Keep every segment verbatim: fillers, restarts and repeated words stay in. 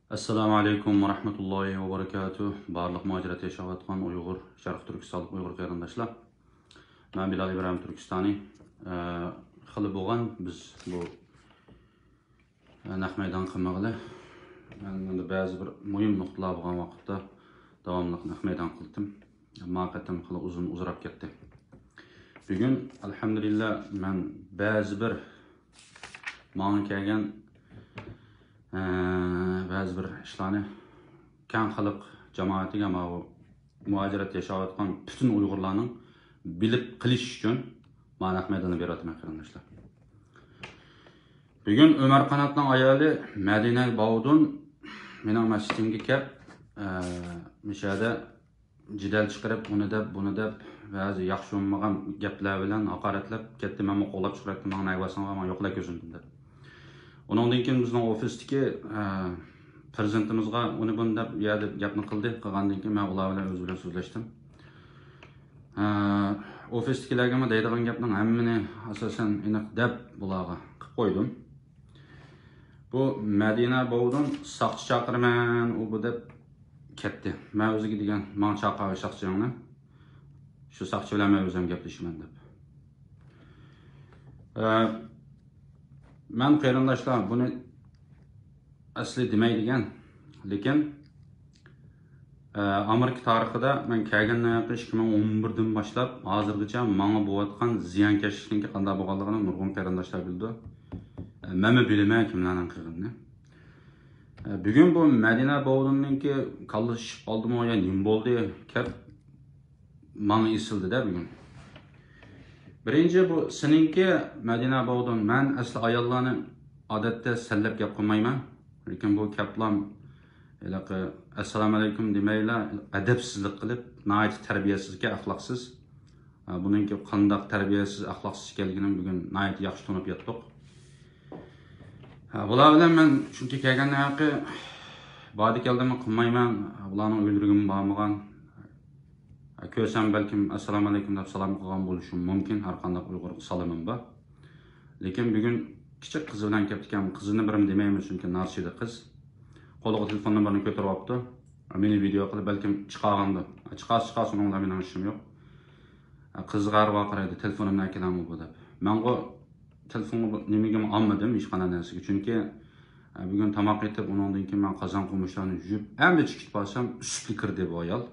ئەسسالامۇ ئەلەيكۇم ۋە رەھمەتۇللاھى ۋە بەرىكاتۇھ. بارلىق مۇھاجىرەتتە ياشاۋاتقان ئۇيغۇر، شەرقىي تۈركىستانلىق ئۇيغۇر قېرىنداشلار. مەن بىلال ئىبراھىم تۈركىستانى. ئە، خېلى بولغان بىز بۇ، ئە، نەق مەيدان قىلمىغىلى. مەن ئەمدى بەزى بىر مۇھىم نۇقتىلار بولغان ۋاقىتتا داۋاملىق نەق مەيدان قىلدىم. ئەمما قېتىم خېلى ئۇزۇن ئۇزىراپ كەتتى. بۈگۈن، ئەلھەمدۇلىللا، مەن بەزى بىر ماڭا كەلگەن، ئە، بەزى بىر ئىشلارنى كەڭ خەلق جامائىتىگە، ماۋۇ مۇھاجىرەتتە ياشاۋاتقان پۈتۈن ئۇيغۇرلارنىڭ بىلىپ قېلىشى ئۈچۈن مانا نەق مەيداندا بېرىۋاتىمەن، قېرىنداشلار. بۈگۈن ئۆمەر قاناتنىڭ ئايالى مەدىنە باۋۇدۇن مېنىڭ مەسچىتىمگە كەپ، ئە، مۇشۇ يەردە جېدەل چىقىرىپ، ئۇنى دەپ، بۇنى دەپ، بەزى ياخشى بولمىغان گەپلەر بىلەن ھاقارەتلەپ كەتتى. مەنمۇ قوغلاپ چىقىراتتىم، ماڭا نەگە بارساڭلار، ماڭا يوقلا كۆزۈمدىن دەپ. ئۇنىڭدىن كېيىن بىزنىڭ ئوفىستىكى، ئە، پىرېزىدېنتىمىزغا ئۇنى بۇنى دەپ، يەردە گەپنى قىلدى. قىلغاندىن كېيىن مەن ئۇلار بىلەن ئۆزى بىلەن سۆزلەشتىم. ئە، ئوفىستىكىلەرگىمۇ دەيدىغان گەپنىڭ ھەممىنى ئاساسەن ئېنىق دەپ بۇلارغا قىلىپ قويدۇم. بۇ مەدىنە باۋۇدۇن ساقچى چاقىرىمەن، ئۇ بۇ دەپ كەتتى. مەن ئۆزىگە دېگەن، ماڭا چاقىر ساقچىڭنى. شۇ ساقچى بىلەن مەن ئۆزۈم گەپلىشىمەن دەپ. ئە، مەن قېرىنداشلار بۇنى ئەسلى دېمەيدىكەن. لېكىن، ئە، ئامېرىكا تارىخىدا مەن كەلگەندىن ئىككى مىڭ ئون بىردىن باشلاپ ھازىرغىچە ماڭا بولۇۋاتقان زىيانكەشلىكنىڭكى قانداق بولغانلىقىنى نۇرغۇن قېرىنداشلار بىلىدۇ. ئە، مەنمۇ بىلىمەن كىملەرنىڭ قىلغىنىنى. ئە، بۈگۈن بۇ مەدىنە باۋۇدۇننىڭكى كاللىسى شىشىپ قالدىمۇ يا نېمە بولدى؟ كەپ ماڭا ئېسىلدى-دە بۈگۈن. بىرىنچى، بۇ سېنىڭكى مەدىنە باۋۇدۇن. مەن ئەسلى ئاياللارنى ئادەتتە سەنلەپ گەپ قىلمايمەن. لېكىن بۇ كەپلام ھېلىقى ئەسسالامۇ ئەلەيكۇم دېمەيلا، ئەدەپسىزلىك قىلىپ، ناھايىتى تەربىيەسىزكەن، ئەخلاقسىز. ئا، بۇنىڭكى قانداق تەربىيەسىز، ئەخلاقسىز ئىكەنلىكىنى بۈگۈن ناھايىتى ياخشى تونۇپ يەتتۇق. ھە، بۇلار بىلەن مەن چۈنكى كەلگەندىن ھەققى بارىدىكەنلىرىمۇ قىلمايمەن. بۇلارنىڭ ئۆيلىرىگىمۇ بارمىغان. ھە، كۆرسەم بەلكىم ئەسسالامۇ ئەلەيكۇم دەپ سالام قىلغان بولۇشۇم مۇمكىن. ھەر قانداق ئۇيغۇر سالىمىم بار. لېكىن بۈگۈن كىچىك قىزى بىلەن كەپتىكەن. قىزىنى بىرىمۇ دېمەيمەن، چۈنكى نارسىدە قىز. قولىغا تېلېفون نومۇرىنى كۆتۈرۈۋاپتۇ. مېنى ۋىدېو قىلىپ، بەلكىم چىقارغاندۇ. چىقارسا چىقارسۇن، ئۇنىڭ بىلەن مېنىڭ ئىشىم يوق. قىزغا ھەر ۋاقىت قارايدۇ، تېلېفونۇمنى ئەكېلەڭمۇ بۇ دەپ. مەنغۇ تېلېفونغا بۇ نېمىگىمۇ ئالمىدىم، ھېچقانداق نەرسىگە. چۈنكى، ئە، بۈگۈن تاماق ئېتىپ، ئۇنىڭدىن كېيىن مەن قازان قومۇچلارنى يۇيۇپ، ئەمدى چىقىپ بارسام، ئۈسۈپلا كىردى بۇ ئايال.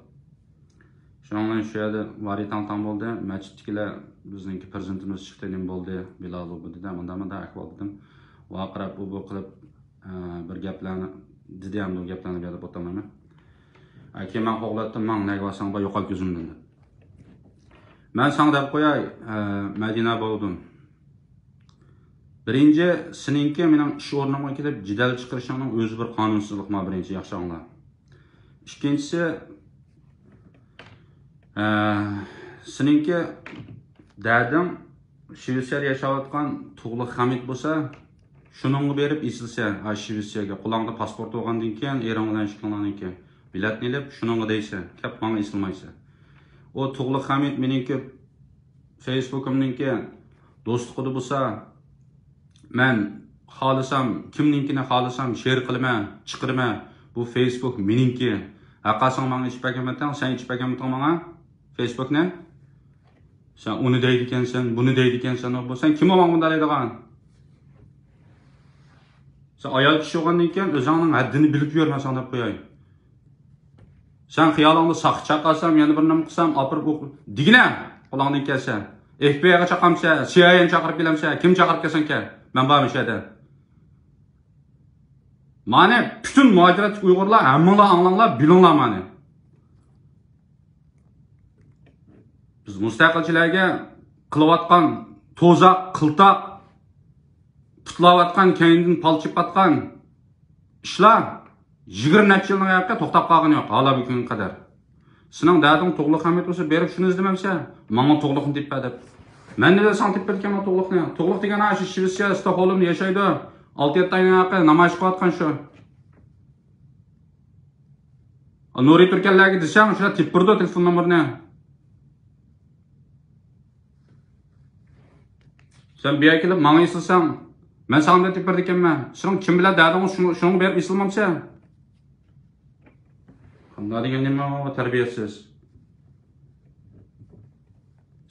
شۇنىڭ بىلەن شۇ يەردە ۋارى تاڭ-تاڭ بولدى. مەسچىتتىكىلەر بىزنىڭكى پىرېزىدېنتىمىز چىقتى، نېمە بولدى، بىلال بۇ دېدى، مۇنداق-مۇنداق ئەھۋال دېدىم. ۋارقىراپ ئۇ بۇ قىلىپ، ئە، بىر گەپلەرنى دېدى، ئەمدى ئۇ گەپلەرنى بۇ يەردە ئوتتۇرىمايمەن. ئە، كېيىن مەن قوغلاتتىم، ماڭ، نەگە بارساڭ بار، يوقال كۆزۈمدىن دەپ. مەن ساڭا دەپ قوياي، ئە، مەدىنە باۋۇدۇن. بىرىنچى، سېنىڭكى مېنىڭ ئىش ئورنۇمغا كېلىپ جېدەل چىقىرىشىڭنىڭ ئۆزى بىر قانۇنسىزلىق، ما بىرىنچى، ياخشى ئاڭلا. ئىككىنچىسى، ئە، سېنىڭكى دەدىڭ شىۋېتسىيەدە ياشاۋاتقان تۇغلۇق خەمىت بولسا، شۇنىڭغا بېرىپ ئېسىلسە، ئا، شىۋېتسىيەگە قولۇڭدا پاسپورت بولغاندىن كېيىن، ئېرىڭ بىلەن ئىككىڭلارنىڭكى بېلەتنى ئېلىپ، شۇنىڭغا دەيسەن، كەپ ماڭا ئېسىلمايسەن. ئۇ تۇغلۇق خەمىت مېنىڭكى فېيسبۇكۇمنىڭكى دوستلۇقىدا بولسا، مەن خالىسام، كىمنىڭكىنى خالىسام شېئىر قىلىمەن، چىقىرىمەن. بۇ فېيسبۇك مېنىڭكى. ھەققاسىڭ ماڭا ئېچىپ بەرگەنمىتىڭ، سەن ئېچىپ بەرگەنمىتىڭ ماڭا فېيسبۇكنى؟ سەن ئۇنى دەيدىكەنسەن، بۇنى دەيدىكەنسەن، بۇ سەن كىم بولغان بۇنداق دەيدىغان؟ سەن ئايال كىشى بولغاندىن كېيىن ئۆزۈڭنىڭ ھەددىنى بىلىپ يۈر، مەن ساڭا دەپ قوياي. سەن خىيالىڭدا ساقچى چاقىرسام، يەنە بىر نېمە قىلسام، ئاپىرىپ ئوق-، دېگىنە، قولۇڭدىن كەلسە. ئېف بى ئايغا چاقامسەن، سى ئاي ئەينى چاقىرىپ كېلەمسەن، كىم چاقىرىپ كەلسەڭكى؟ مەن بارمەن شۇ يەردە. مانى پۈتۈن مۇھاجىرەتتىكى ئۇيغۇرلار، ھەممىڭلار ئاڭلاڭلار، بىلىڭلار مانى. بىز مۇستەقىلچىلەرگە قىلىۋاتقان توزاق، قىلتاق، پۇتلاۋاتقان، كەينىدىن پالچىپاتقان ئىشلار يىگىرمە نەچچە يىلنىڭ ھەققى توختاپ قالغىنى يوق، ھالا بۈگۈنگە قەدەر. سېنىڭ دەدىڭ تۇغلۇق خەمىت بولسا، بېرىپ شۇنى ئىزدىمەمسەن؟ ماڭا تۇغلۇقنى تېپىپ بەر دەپ. مەن نېمە ساڭا تېپىپ بېرىدىكەنمەن تۇغلۇقنى؟ تۇغلۇق دېگەن ھە شۇ شىۋېتسىيە، ستوكھولمدا ياشايدۇ. ئالتە يەتتە ئاينىڭ ھەققى نامايىش قىلىۋاتقان شۇ. نۇرى تۈركەنلەرگە دېسەڭ، شۇلار تېپىپ بېرىدۇ تېلېفون نومۇرىنى. سەن بۇ يەرگە كېلىپ ماڭا ئېسىلساڭ، مەن ساڭا بىلەن تېپىپ بېرىدىكەنمەن. سېنىڭ كىم بىلەن دەردىڭ، شۇنىڭ، شۇنىڭغا بېرىپ ئېسىلمامسەن؟ قانداق دېگەن نېمە ئۇ تەربىيەسىز؟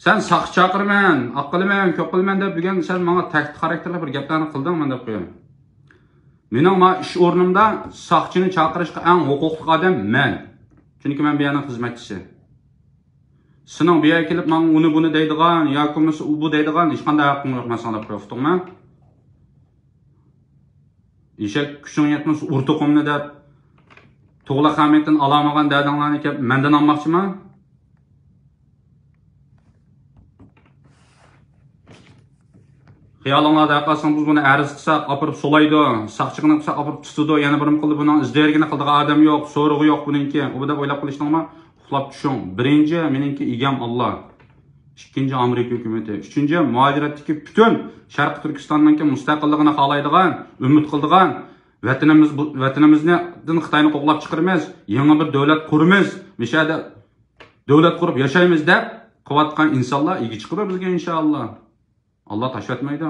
سەن ساقچى چاقىرىمەن، ئاق قىلىمەن، كۆپ قىلىمەن دەپ بۈگۈن سەن ماڭا تەھدىت خاراكتېرلىك بىر گەپلەرنى قىلدىڭ، مەن دەپ قوياي. مېنىڭ ما ئىش ئورنۇمدا ساقچىنى چاقىرىشقا ئەڭ ھوقۇقلۇق ئادەم مەن. چۈنكى مەن بۇ يەرنىڭ خىزمەتچىسى. سېنىڭ بۇ يەرگە كېلىپ ماڭا ئۇنى بۇنى دەيدىغان ياكى بولمىسا ئۇ بۇ دەيدىغان ھېچقانداق ھەققىڭ يوق، مەن ساڭا دەپ قوياي، ئۇقتۇڭمۇ؟ ئېشەك كۈچۈڭ يەتمىسە ئۇر توقۇمنى دەپ، تۇغلۇق خەمىتتىن ئالالمىغان دەردىڭلارنى كەپ مەندىن ئالماقچىما؟ خىيالىڭلاردا ھەققاسىڭ بىز بۇنى ئەرز قىلساق ئاپىرىپ سولايدۇ، ساقچىغىنى قىلساق ئاپىرىپ تۇتىدۇ، يەنە بىرىمۇ قىلدى، بۇنىڭ ئىز دېرىكىنى قىلىدىغان ئادەم يوق، سورىقى يوق بۇنىڭكى، ئۇ دەپ ئويلاپ قېلىشتىڭما؟ ئۇخلاپ چۈشۈڭ. بىرىنچى مېنىڭكى ئىگەم ئاللا. ئىككىنچى ئامېرىكا ھۆكۈمىتى. ئۈچىنچى مۇھاجىرەتتىكى پۈتۈن شەرقىي تۈركىستاننىڭكى مۇستەقىللىقىنى خالايدىغان، ئۈمىد قىلىدىغان، ۋەتىنىمىز بۇ، ۋەتىنىمىزنى دىن خىتاينى قوغلاپ چىقىرىمىز، يېڭى بىر دۆلەت قۇرىمىز، مۇشۇ يەردە دۆلەت قۇرۇپ ياشايمىز دەپ قىلىۋاتقان ئىنسانلار ئىگە چىقىدۇ بىزگە ئىنشائاللا. ئاللا تاشلاتمايدۇ.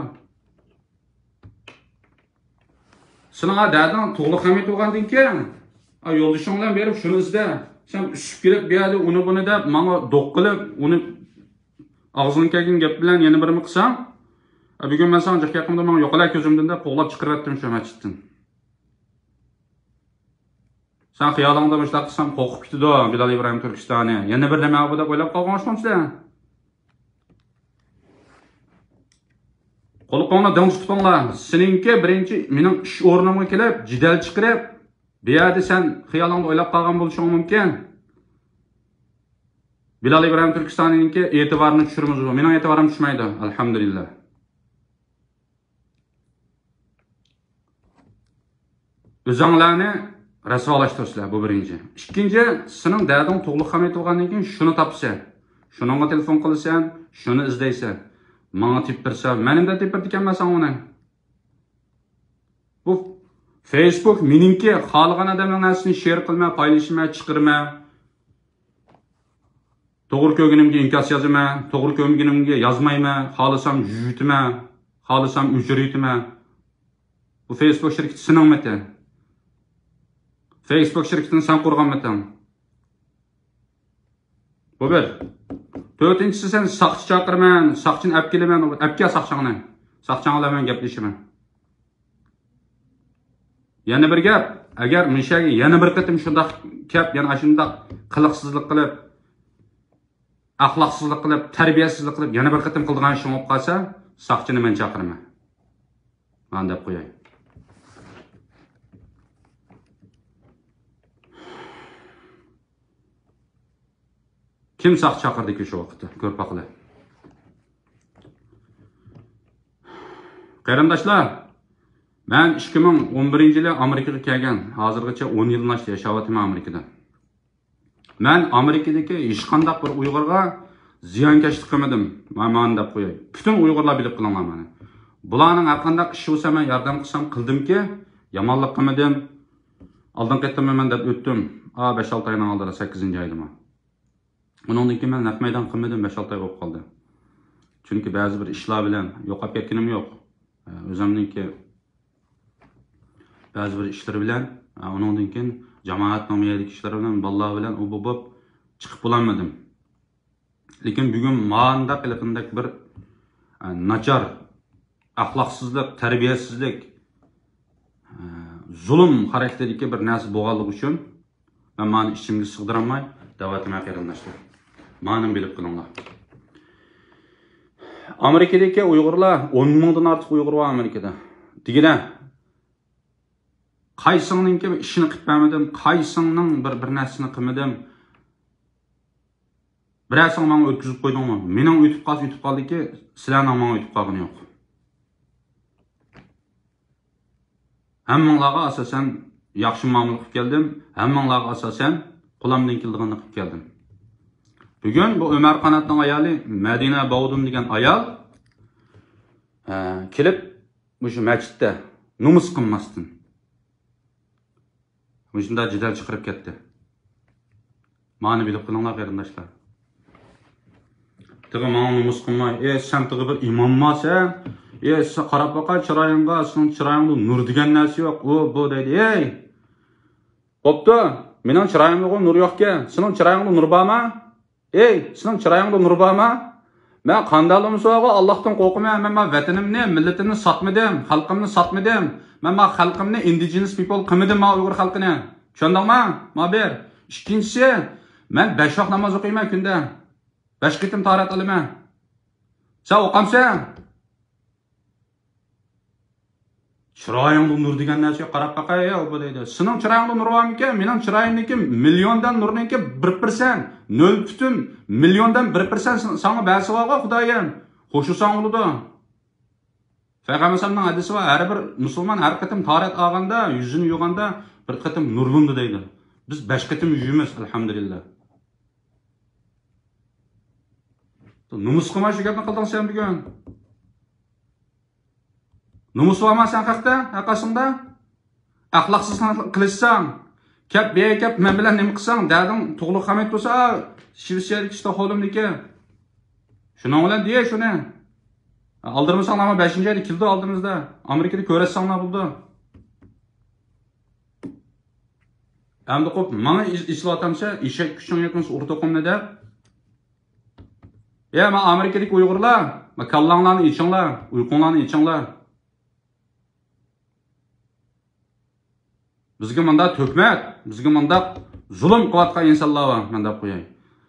سېنىڭ دەردىڭ تۇغلۇق خەمىت بولغاندىن كېيىن، ئا، يولدىشىڭ بىلەن بېرىپ شۇنى ئىزدە. سەن ئۈسۈپ كېلىپ بۇ يەردە ئۇنى بۇنى دەپ ماڭا دوق قىلىپ، ئۇنى ئاغزىڭغا كەلگەن گەپ بىلەن يەنە بىرىمۇ قىلساڭ، ئا، بۈگۈن مەن ساڭا جىق يېقىمدا ماڭا يوقىلا كۆزۈمدىن دەپ قوغلاپ چىقىرىۋەتتىم شۇ مەسچىتتىن. سەن خىيالىڭدا مۇشۇنداق قىلسام قورقۇپ كېتىدۇ بىلال ئىبراھىم تۈركىستانى. يەنە بىر نېمە بۇ دەپ ئويلاپ قالغان ئوخشىمامسىلەر؟ قولۇڭلارنى دىڭ تۇتۇڭلار. سېنىڭكى بىرىنچى مېنىڭ ئىش ئورنۇمغا كېلىپ، جېدەل چىقىرىپ، بۇ يەردە سەن خىيالىڭدا ئويلاپ قالغان بولۇشۇڭ مۇمكىن. بىلال ئىبراھىم تۈركىستانىنىڭكى ئېتىبارىنى چۈشۈرىمىز. مېنىڭ ئېتىبارىم چۈشمەيدۇ، ئەلھەمدۇلىللا. ئۆزۈڭلارنى رەسۋالاشتۇرىسىلەر، بۇ بىرىنچى. ئىككىنچى، سېنىڭ دەردىڭ تۇغلۇق خەمىت بولغاندىن كېيىن شۇنى تاپىسەن. شۇنىڭغا تېلېفون قىلىسەن، شۇنى ئىزدەيسەن. ماڭا تېپىپ بېرىسەن، مەن نېمە دەپ تېپىپ بېرىدىكەنمەن ساڭا ئۇنى؟ بۇ فېيسبۇك مېنىڭكى، خالىغان ئادەمنىڭ نەرسىسىنى شېير قىلىمەن، پايلىشىمەن، چىقىرىمەن. توغرا كۆرگىنىمگە ئىنكاس يازىمەن، توغرا كۆرمىگىنىمگە يازمايمەن، خالىسام يۈزۈتىمەن، خالىسام ئۆچۈرۈۋېتىمەن. بۇ فېيسبۇك شىركىتى سېنىڭمىتى؟ فېيسبۇك شىركىتىنى سەن قۇرغانمىتىڭ؟ بۇ بىر. تۆتىنچىسى، سەن ساقچى چاقىرىمەن، ساقچىنى ئەپ كېلىمەن، ئەپ كەل ساقچىڭنى. ساقچىڭ بىلەن مەن گەپلىشىمەن. يەنە بىر گەپ، ئەگەر مۇشۇ يەرگە يەنە بىر قېتىم شۇنداق كەپ، يەنە ئاشۇنداق قىلىقسىزلىق قىلىپ، ئەخلاقسىزلىق قىلىپ، تەربىيەسىزلىك قىلىپ، يەنە بىر قېتىم قىلىدىغان ئىشىڭ بولۇپ قالسا، ساقچىنى مەن چاقىرىمەن. مانا دەپ قوياي. كىم ساقچى چاقىردىكى شۇ ۋاقىتتا؟ كۆرۈپ باقىلى. قېرىنداشلار، مەن ئىككى مىڭ ئون بىرىنچى يىلى ئامېرىكىغا كەلگەن. ھازىرغىچە ئون يىلدىن ئاشتى ياشاۋاتىمەن ئامېرىكىدا. مەن ئامېرىكىدىكى ھېچقانداق بىر ئۇيغۇرغا زىيانكەشلىك قىلمىدىم. مانا دەپ قوياي. پۈتۈن ئۇيغۇرلار بىلىپ قېلىڭلار مانا. بۇلارنىڭ ھەرقانداق ئىشى بولسا مەن ياردەم قىلسام قىلدىمكى، يامانلىق قىلمىدىم. ئالدىنقى قېتىممۇ مەن دەپ ئۆتتۈم. ئا، بەش-ئالتە ئاينىڭ ئالدىدا، سەككىزىنچى ئايدىمۇ. ئۇنىڭدىن كېيىن مەن نەق مەيدان قىلمىدىم، بەش-ئالتە ئاي بولۇپ قالدى. چۈنكى بەزى بىر ئىشلار بىلەن يوقاپ كەتكىنىم يوق. ئۆزۈمنىڭكى بەزى بىر ئىشلىرى بىلەن، ئۇنىڭدىن كېيىن جامائەتنىڭ مۇ يەردىكى ئىشلىرى بىلەن، بالىلار بىلەن ئۇ بۇ بولۇپ چىقىپ بولالمىدىم. لېكىن بۈگۈن مانداق ھېلىقىندەك بىر، ئە، ناچار، ئەخلاقسىزلىق، تەربىيەسىزلىك، ئە، زۇلۇم خاراكتېرىدىكى بىر نەرسە بولغانلىقى ئۈچۈن، مەن مانى ئىچىمگە سىغدۇرالماي دەۋاتىمەن قېرىنداشلار. مانىمۇ بىلىپ قېلىڭلار. ئامېرىكىدىكى ئۇيغۇرلار، ئون مىڭدىن ئارتۇق ئۇيغۇر بار ئامېرىكىدا. دېگىنە، قايسىڭنىڭكى بىر ئىشىنى قىلىپ بەرمىدىم، قايسىڭنىڭ بىر، بىر نەرسىنى قىلمىدىم. بىرەرسىڭ ماڭا ئۆتكۈزۈپ قويدۇڭمۇ؟ مېنىڭ ئۆتۈپ قالسا ئۆتۈپ قالدىكى، سىلەرنىڭ ماڭا ئۆتۈپ قالغىنى يوق. ھەممىڭلارغا ئاساسەن ياخشى مۇئامىلە قىلىپ كەلدىم، ھەممىڭلارغا ئاساسەن قولۇمدىن كېلىدىغىنىنى قىلىپ كەلدىم. بۈگۈن بۇ ئۆمەر قاناتنىڭ ئايالى مەدىنە باۋۇدۇن دېگەن ئايال، ھە، كېلىپ مۇشۇ مەسچىتتە نومۇس قىلماستىن مۇشۇنداق جېدەل چىقىرىپ كەتتى. مانى بىلىپ قېلىڭلار، قېرىنداشلار. تېخى ماڭا نومۇس قىلماي، ئى، سەن تېخى بىر ئىمامما سەن؟ ئى، سە-، قاراپ باقاي چىرايىڭغا، سېنىڭ چىرايىڭدا نۇر دېگەن نەرسە يوق، ئۇ، بۇ دەيدۇ. ئەي! بوپتۇ، مېنىڭ چىرايىمدىغۇ نۇر يوقكەن، سېنىڭ چىرايىڭدا نۇر بارما؟ ئەي، سېنىڭ چىرايىڭدا نۇر بارما؟ مەن قانداقلا بولسا، ئاللاھتىن قورقىمەن. مەن، مەن ۋەتىنىمنى، مىللىتىمنى ساتمىدىم، خەلقىمنى ساتمىدىم. مەن، مەن خەلقىمنى indigenous people قىلمىدىم، مەن ئۇيغۇر خەلقىنى. چۈشەندىڭما؟ ما بىر. ئىككىنچىسى، مەن بەش ۋاق ناماز ئوقۇيمەن كۈندە. بەش قېتىم تاھارەت ئالىمەن. سەن ئوقامسەن؟ چىرايىڭدا نۇر دېگەن نەرسىگە قاراپ باقاي، ئۇ بۇ دەيدۇ. سېنىڭ چىرايىڭدا نۇر بارمىكەن؟ مېنىڭ چىرايىمدىكى مىليوندىن نۇرنىڭكى بىر پىرسەنت، نۆل پۈتۈن مىليوندىن بىر پىرسەنت ساڭا بەرسە بارغۇ خۇدايىم. خوشلىساڭ بولىدۇ. پەيغەمبەر ئەلەيھىسسالامنىڭ ھەدىسى بار، ھەر بىر مۇسۇلمان ھەر قېتىم تاھارەت ئالغاندا، يۈزىنى يۇغاندا بىر قېتىم نۇرلىنىدۇ دەيدۇ. بىز بەش قېتىم يۇيىمىز، ئەلھەمدۇلىللا. نومۇس قىلماي شۇ گەپنى قىلدىڭ سەن بۈگۈن. نومۇس بارما سەن ھەقتە، ھەققاسىڭدا؟ ئەخلاقسىز قىلىشساڭ، كەپ بېرى كەپ مەن بىلەن نېمە قىلساڭ، دەدىڭ تۇغلۇق خەمىت بولسا، شىۋېتسىيەدىكى ستوكھولمدىكى. شۇنىڭ بىلەن دېيە شۇنى. ئالدىرمىساڭلارمۇ بەشىنچى ئايدا كېلىدۇ ئالدىمىزدا. ئامېرىكىدا كۆرەتسەڭلار بولدى. ئەمدى قوپ، ماڭا ئېس-، ئېسىلىۋاتامسەن، ئېشەك كۈچۈڭ يەتمىسە ئۇر توقۇمنى دەپ. يا، ما ئامېرىكىدىكى ئۇيغۇرلار، ما كاللاڭلارنى ئېچىڭلار، ئۇيقۇڭلارنى ئېچىڭلار. بىزگە مۇنداق تۆھمەت، بىزگە مۇنداق زۇلۇم قىلىۋاتقان ئىنسانلار بار، مەن دەپ قوياي.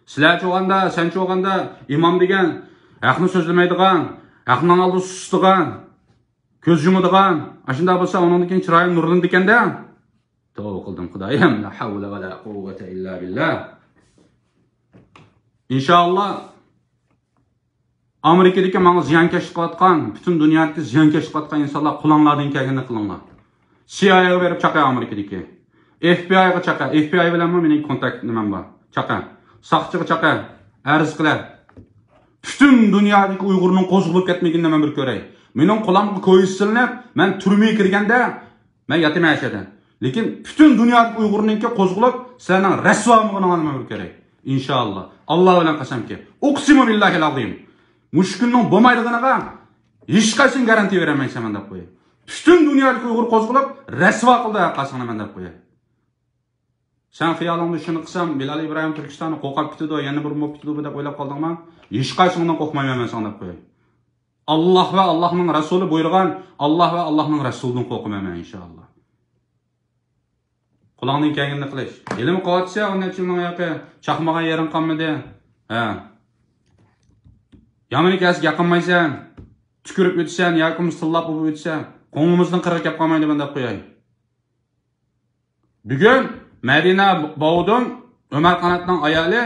سىلەرچە ئوغاندا، سەنچە ئوغاندا ئىمام دېگەن ھەقنى سۆزلىمەيدىغان، ھەقنىڭ ئالدىدا سۇسىدىغان، كۆز يۇمىدىغان، ئاشۇنداق بولسا ئۇنىڭدىن كېيىن چىرايىڭ نۇرلىنىدىكەن-دە. توۋا قىلدىم خۇدايىم، لا ھەۋلە ۋە لا قۇۋۋەتە ئىللا بىللا. ئىنشائاللا، ئامېرىكىدىكى ماڭا زىيانكەشلىك قىلىۋاتقان، پۈتۈن دۇنيادىكى زىيانكەشلىك قىلىۋاتقان ئىنسانلار قولۇڭلاردىن كەلگىنىنى قىلىڭلار. سىئايئېغا بېرىپ چاقە ئامېرىكىدىكى. ئېف بى ئايغا چاقە، ئېف بى ئاي بىلەنمۇ مېنىڭ كونتاكت نېمەم بار. چاقە. ساقچىغا چاقە. ئەرز قىلە. پۈتۈن دۇنيادىكى ئۇيغۇرنىڭ قوزغىلىپ كەتمىگىنىنى مەن بىر كۆرەي. مېنىڭ قولۇمغا كويزا سېلىنىپ، مەن تۈرمىگە كىرگەندە، مەن ياتىمەن ئەشەدە. لېكىن پۈتۈن دۇنيادىكى ئۇيغۇرنىڭكى قوزغىلىپ، سىلەرنىڭ رەسۋا بولمىغىنىڭلارنى مەن بىر كۆرەي. ئىنشائاللا. ئاللا بىلەن قەسەمكى. ئۇقسىمۇ بىللاھىل ئازىم. مۇشۇ كۈننىڭ بولمايدىغىنىغا ھېچقايسىڭ گارانتىيە بېرەلمەيسەن، مەن دەپ قوياي. پۈتۈن دۇنيادىكى ئۇيغۇر قوزغىلىپ، رەسۋا قىلدى ھەققاسىڭنى، مەن دەپ قوياي. سەن خىيالىڭدا شۇنى قىلسام، بىلال ئىبراھىم تۈركىستاندا قورقۇپ كېتىدۇ، يەنە بىر بولۇپ كېتىدۇ دەپ ئويلاپ قالدىڭما؟ ھېچقايسىڭدىن قورقمايمەن مەن ساڭا دەپ قوياي. ئاللا ۋە ئاللانىڭ رەسۇلى بۇيرۇغان، ئاللا ۋە ئاللانىڭ رەسۇلىدىن قورقىمەن مەن، ئىنشائاللا. قولۇڭدىن كەلگىنىنى قىلىش. ھېلىمۇ قىلىۋاتىسەن، ئون نەچچە يىلنىڭ ياقى چاقمىغان يېرىڭ قالمىدى. ھە. يامىنى كەلسە ياقىنمايسەن. تۈكۈرۈپ ئۆتىسەن ياكى بولمىسا تىللاپ ئۇرۇپ ئۆتىسەن. قوڭىمىزدىن قىرىغا كەپ قالمايدۇ، مەن دەپ قوياي. بۈگۈن مەدىنە باۋۇدۇن، ئۆمەر قاناتنىڭ ئايالى،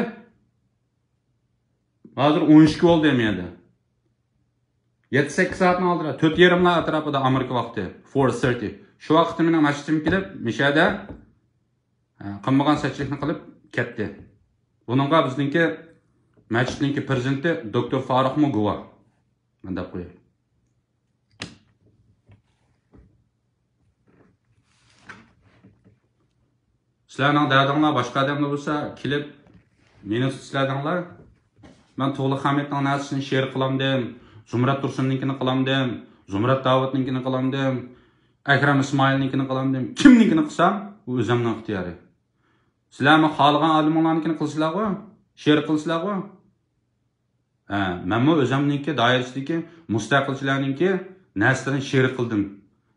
ھازىر ئون ئىككى بولدى مۇ يەردە. يەتتە سەككىز سائەتنىڭ ئالدىدا، تۆت يېرىملا ئەتراپىدا ئامېرىكا ۋاقتى، فور سېرتى. شۇ ۋاقىتتا مېنىڭ مەسچىتىمگە كېلىپ، مىشەدە، ئە، قىلمىغان سەتچىلىكنى قىلىپ كەتتى. بۇنىڭغا بىزنىڭكى مەسچىتنىڭكى پىرېزىدېنتى دوكتور فاروقمۇ گۇۋاھ. مەن دەپ قوياي. سىلەرنىڭ دەردىڭلار باشقا ئادەمدە بولسا، كېلىپ مېنى تۇتسىلەر دەڭلار. مەن تۇغلۇق خەمىتنىڭ نەرسىسىنى شېئىر قىلامدىم، زۇمرەت تۇرسۇننىڭكىنى قىلامدىم، زۇمرەت داۋۇتنىڭكىنى قىلامدىم، ئەكرەم ئىسمائىلنىڭكىنى قىلامدىم. كىمنىڭكىنى قىلسام، ئۇ ئۆزۈمنىڭ ئىختىيارى. سىلەرمۇ خالىغان ئالىمىڭلارنىڭكىنى قىلىسىلەرغۇ، شېئىر قىلىسىلەرغۇ. ھە، مەنمۇ ئۆزۈمنىڭكى دائىرىسىدىكى مۇستەقىلچىلەرنىڭكى نەرسىلىرىنى شېئىر قىلدىم،